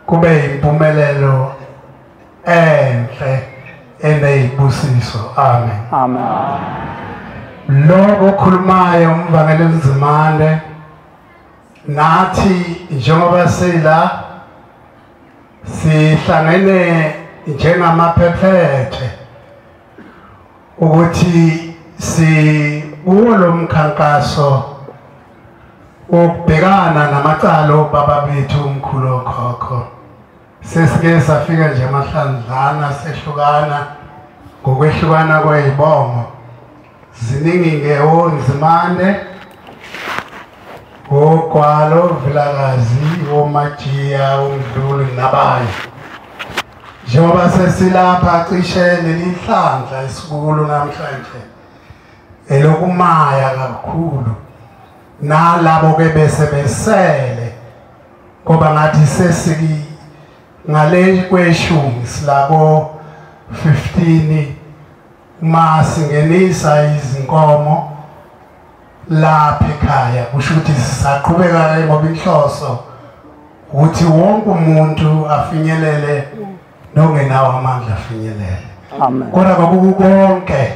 kube impumelelo enhle eneyibusiso. Amen. Amen. Lokho okhulumayo umvangeli Nzimande, nathi njengoba sila sihlangene njengamaphephethe ukuthi sikuwo lo mkhankaso wokubhekana namacala obaba bethu umkhulu okhokho. Sesike safika nje amahlandlana sehlukana ngokwehlukana kwezibongo, ziningi-ke oNzimande, oGwalo, Vilakazi, oMajiya, uMdluli nabanye. Njengoba sesilapha cishe leli hlandla esikulo namhlanje elokumaya kakhulu nalabo ke bese besele ngoba ngathi sesiki ngale kweshumi silabo 15 uma singenisa izinkomo lapha ekhaya kusho ukuthi sisaqhubeka ngoba inhloso ukuthi wonke umuntu afinyelele nongenawo amandla afinyelele. Amen. Kodwa konke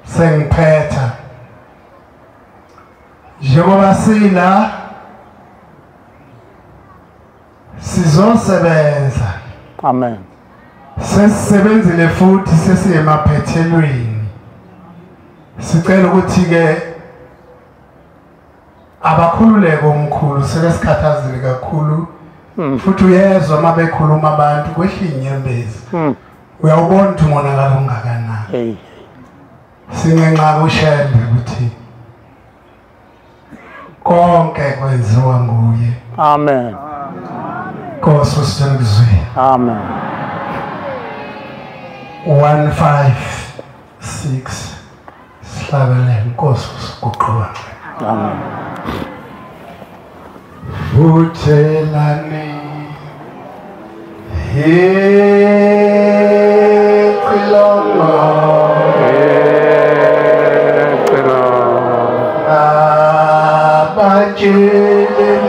sengiphetha njengoba sila sizosebenza. Amen. Sesisebenzile futhi sesiyemaphethelweni. Sicela ukuthi ke abakhululeke omkhulu sebesikhathazile kakhulu futhi uyezwa uma bekhuluma abantu kwehla inyembezi. Uyawubona ukuthi umonakalo ungakanani. Singenxa kuShembe ukuthi konke kwenziwa nguye. Amen. Nkosi usizwe. Amen. 1 5 6 sihlabele Nkosi usiguqula. Amen. Futhelane icilongo abatshele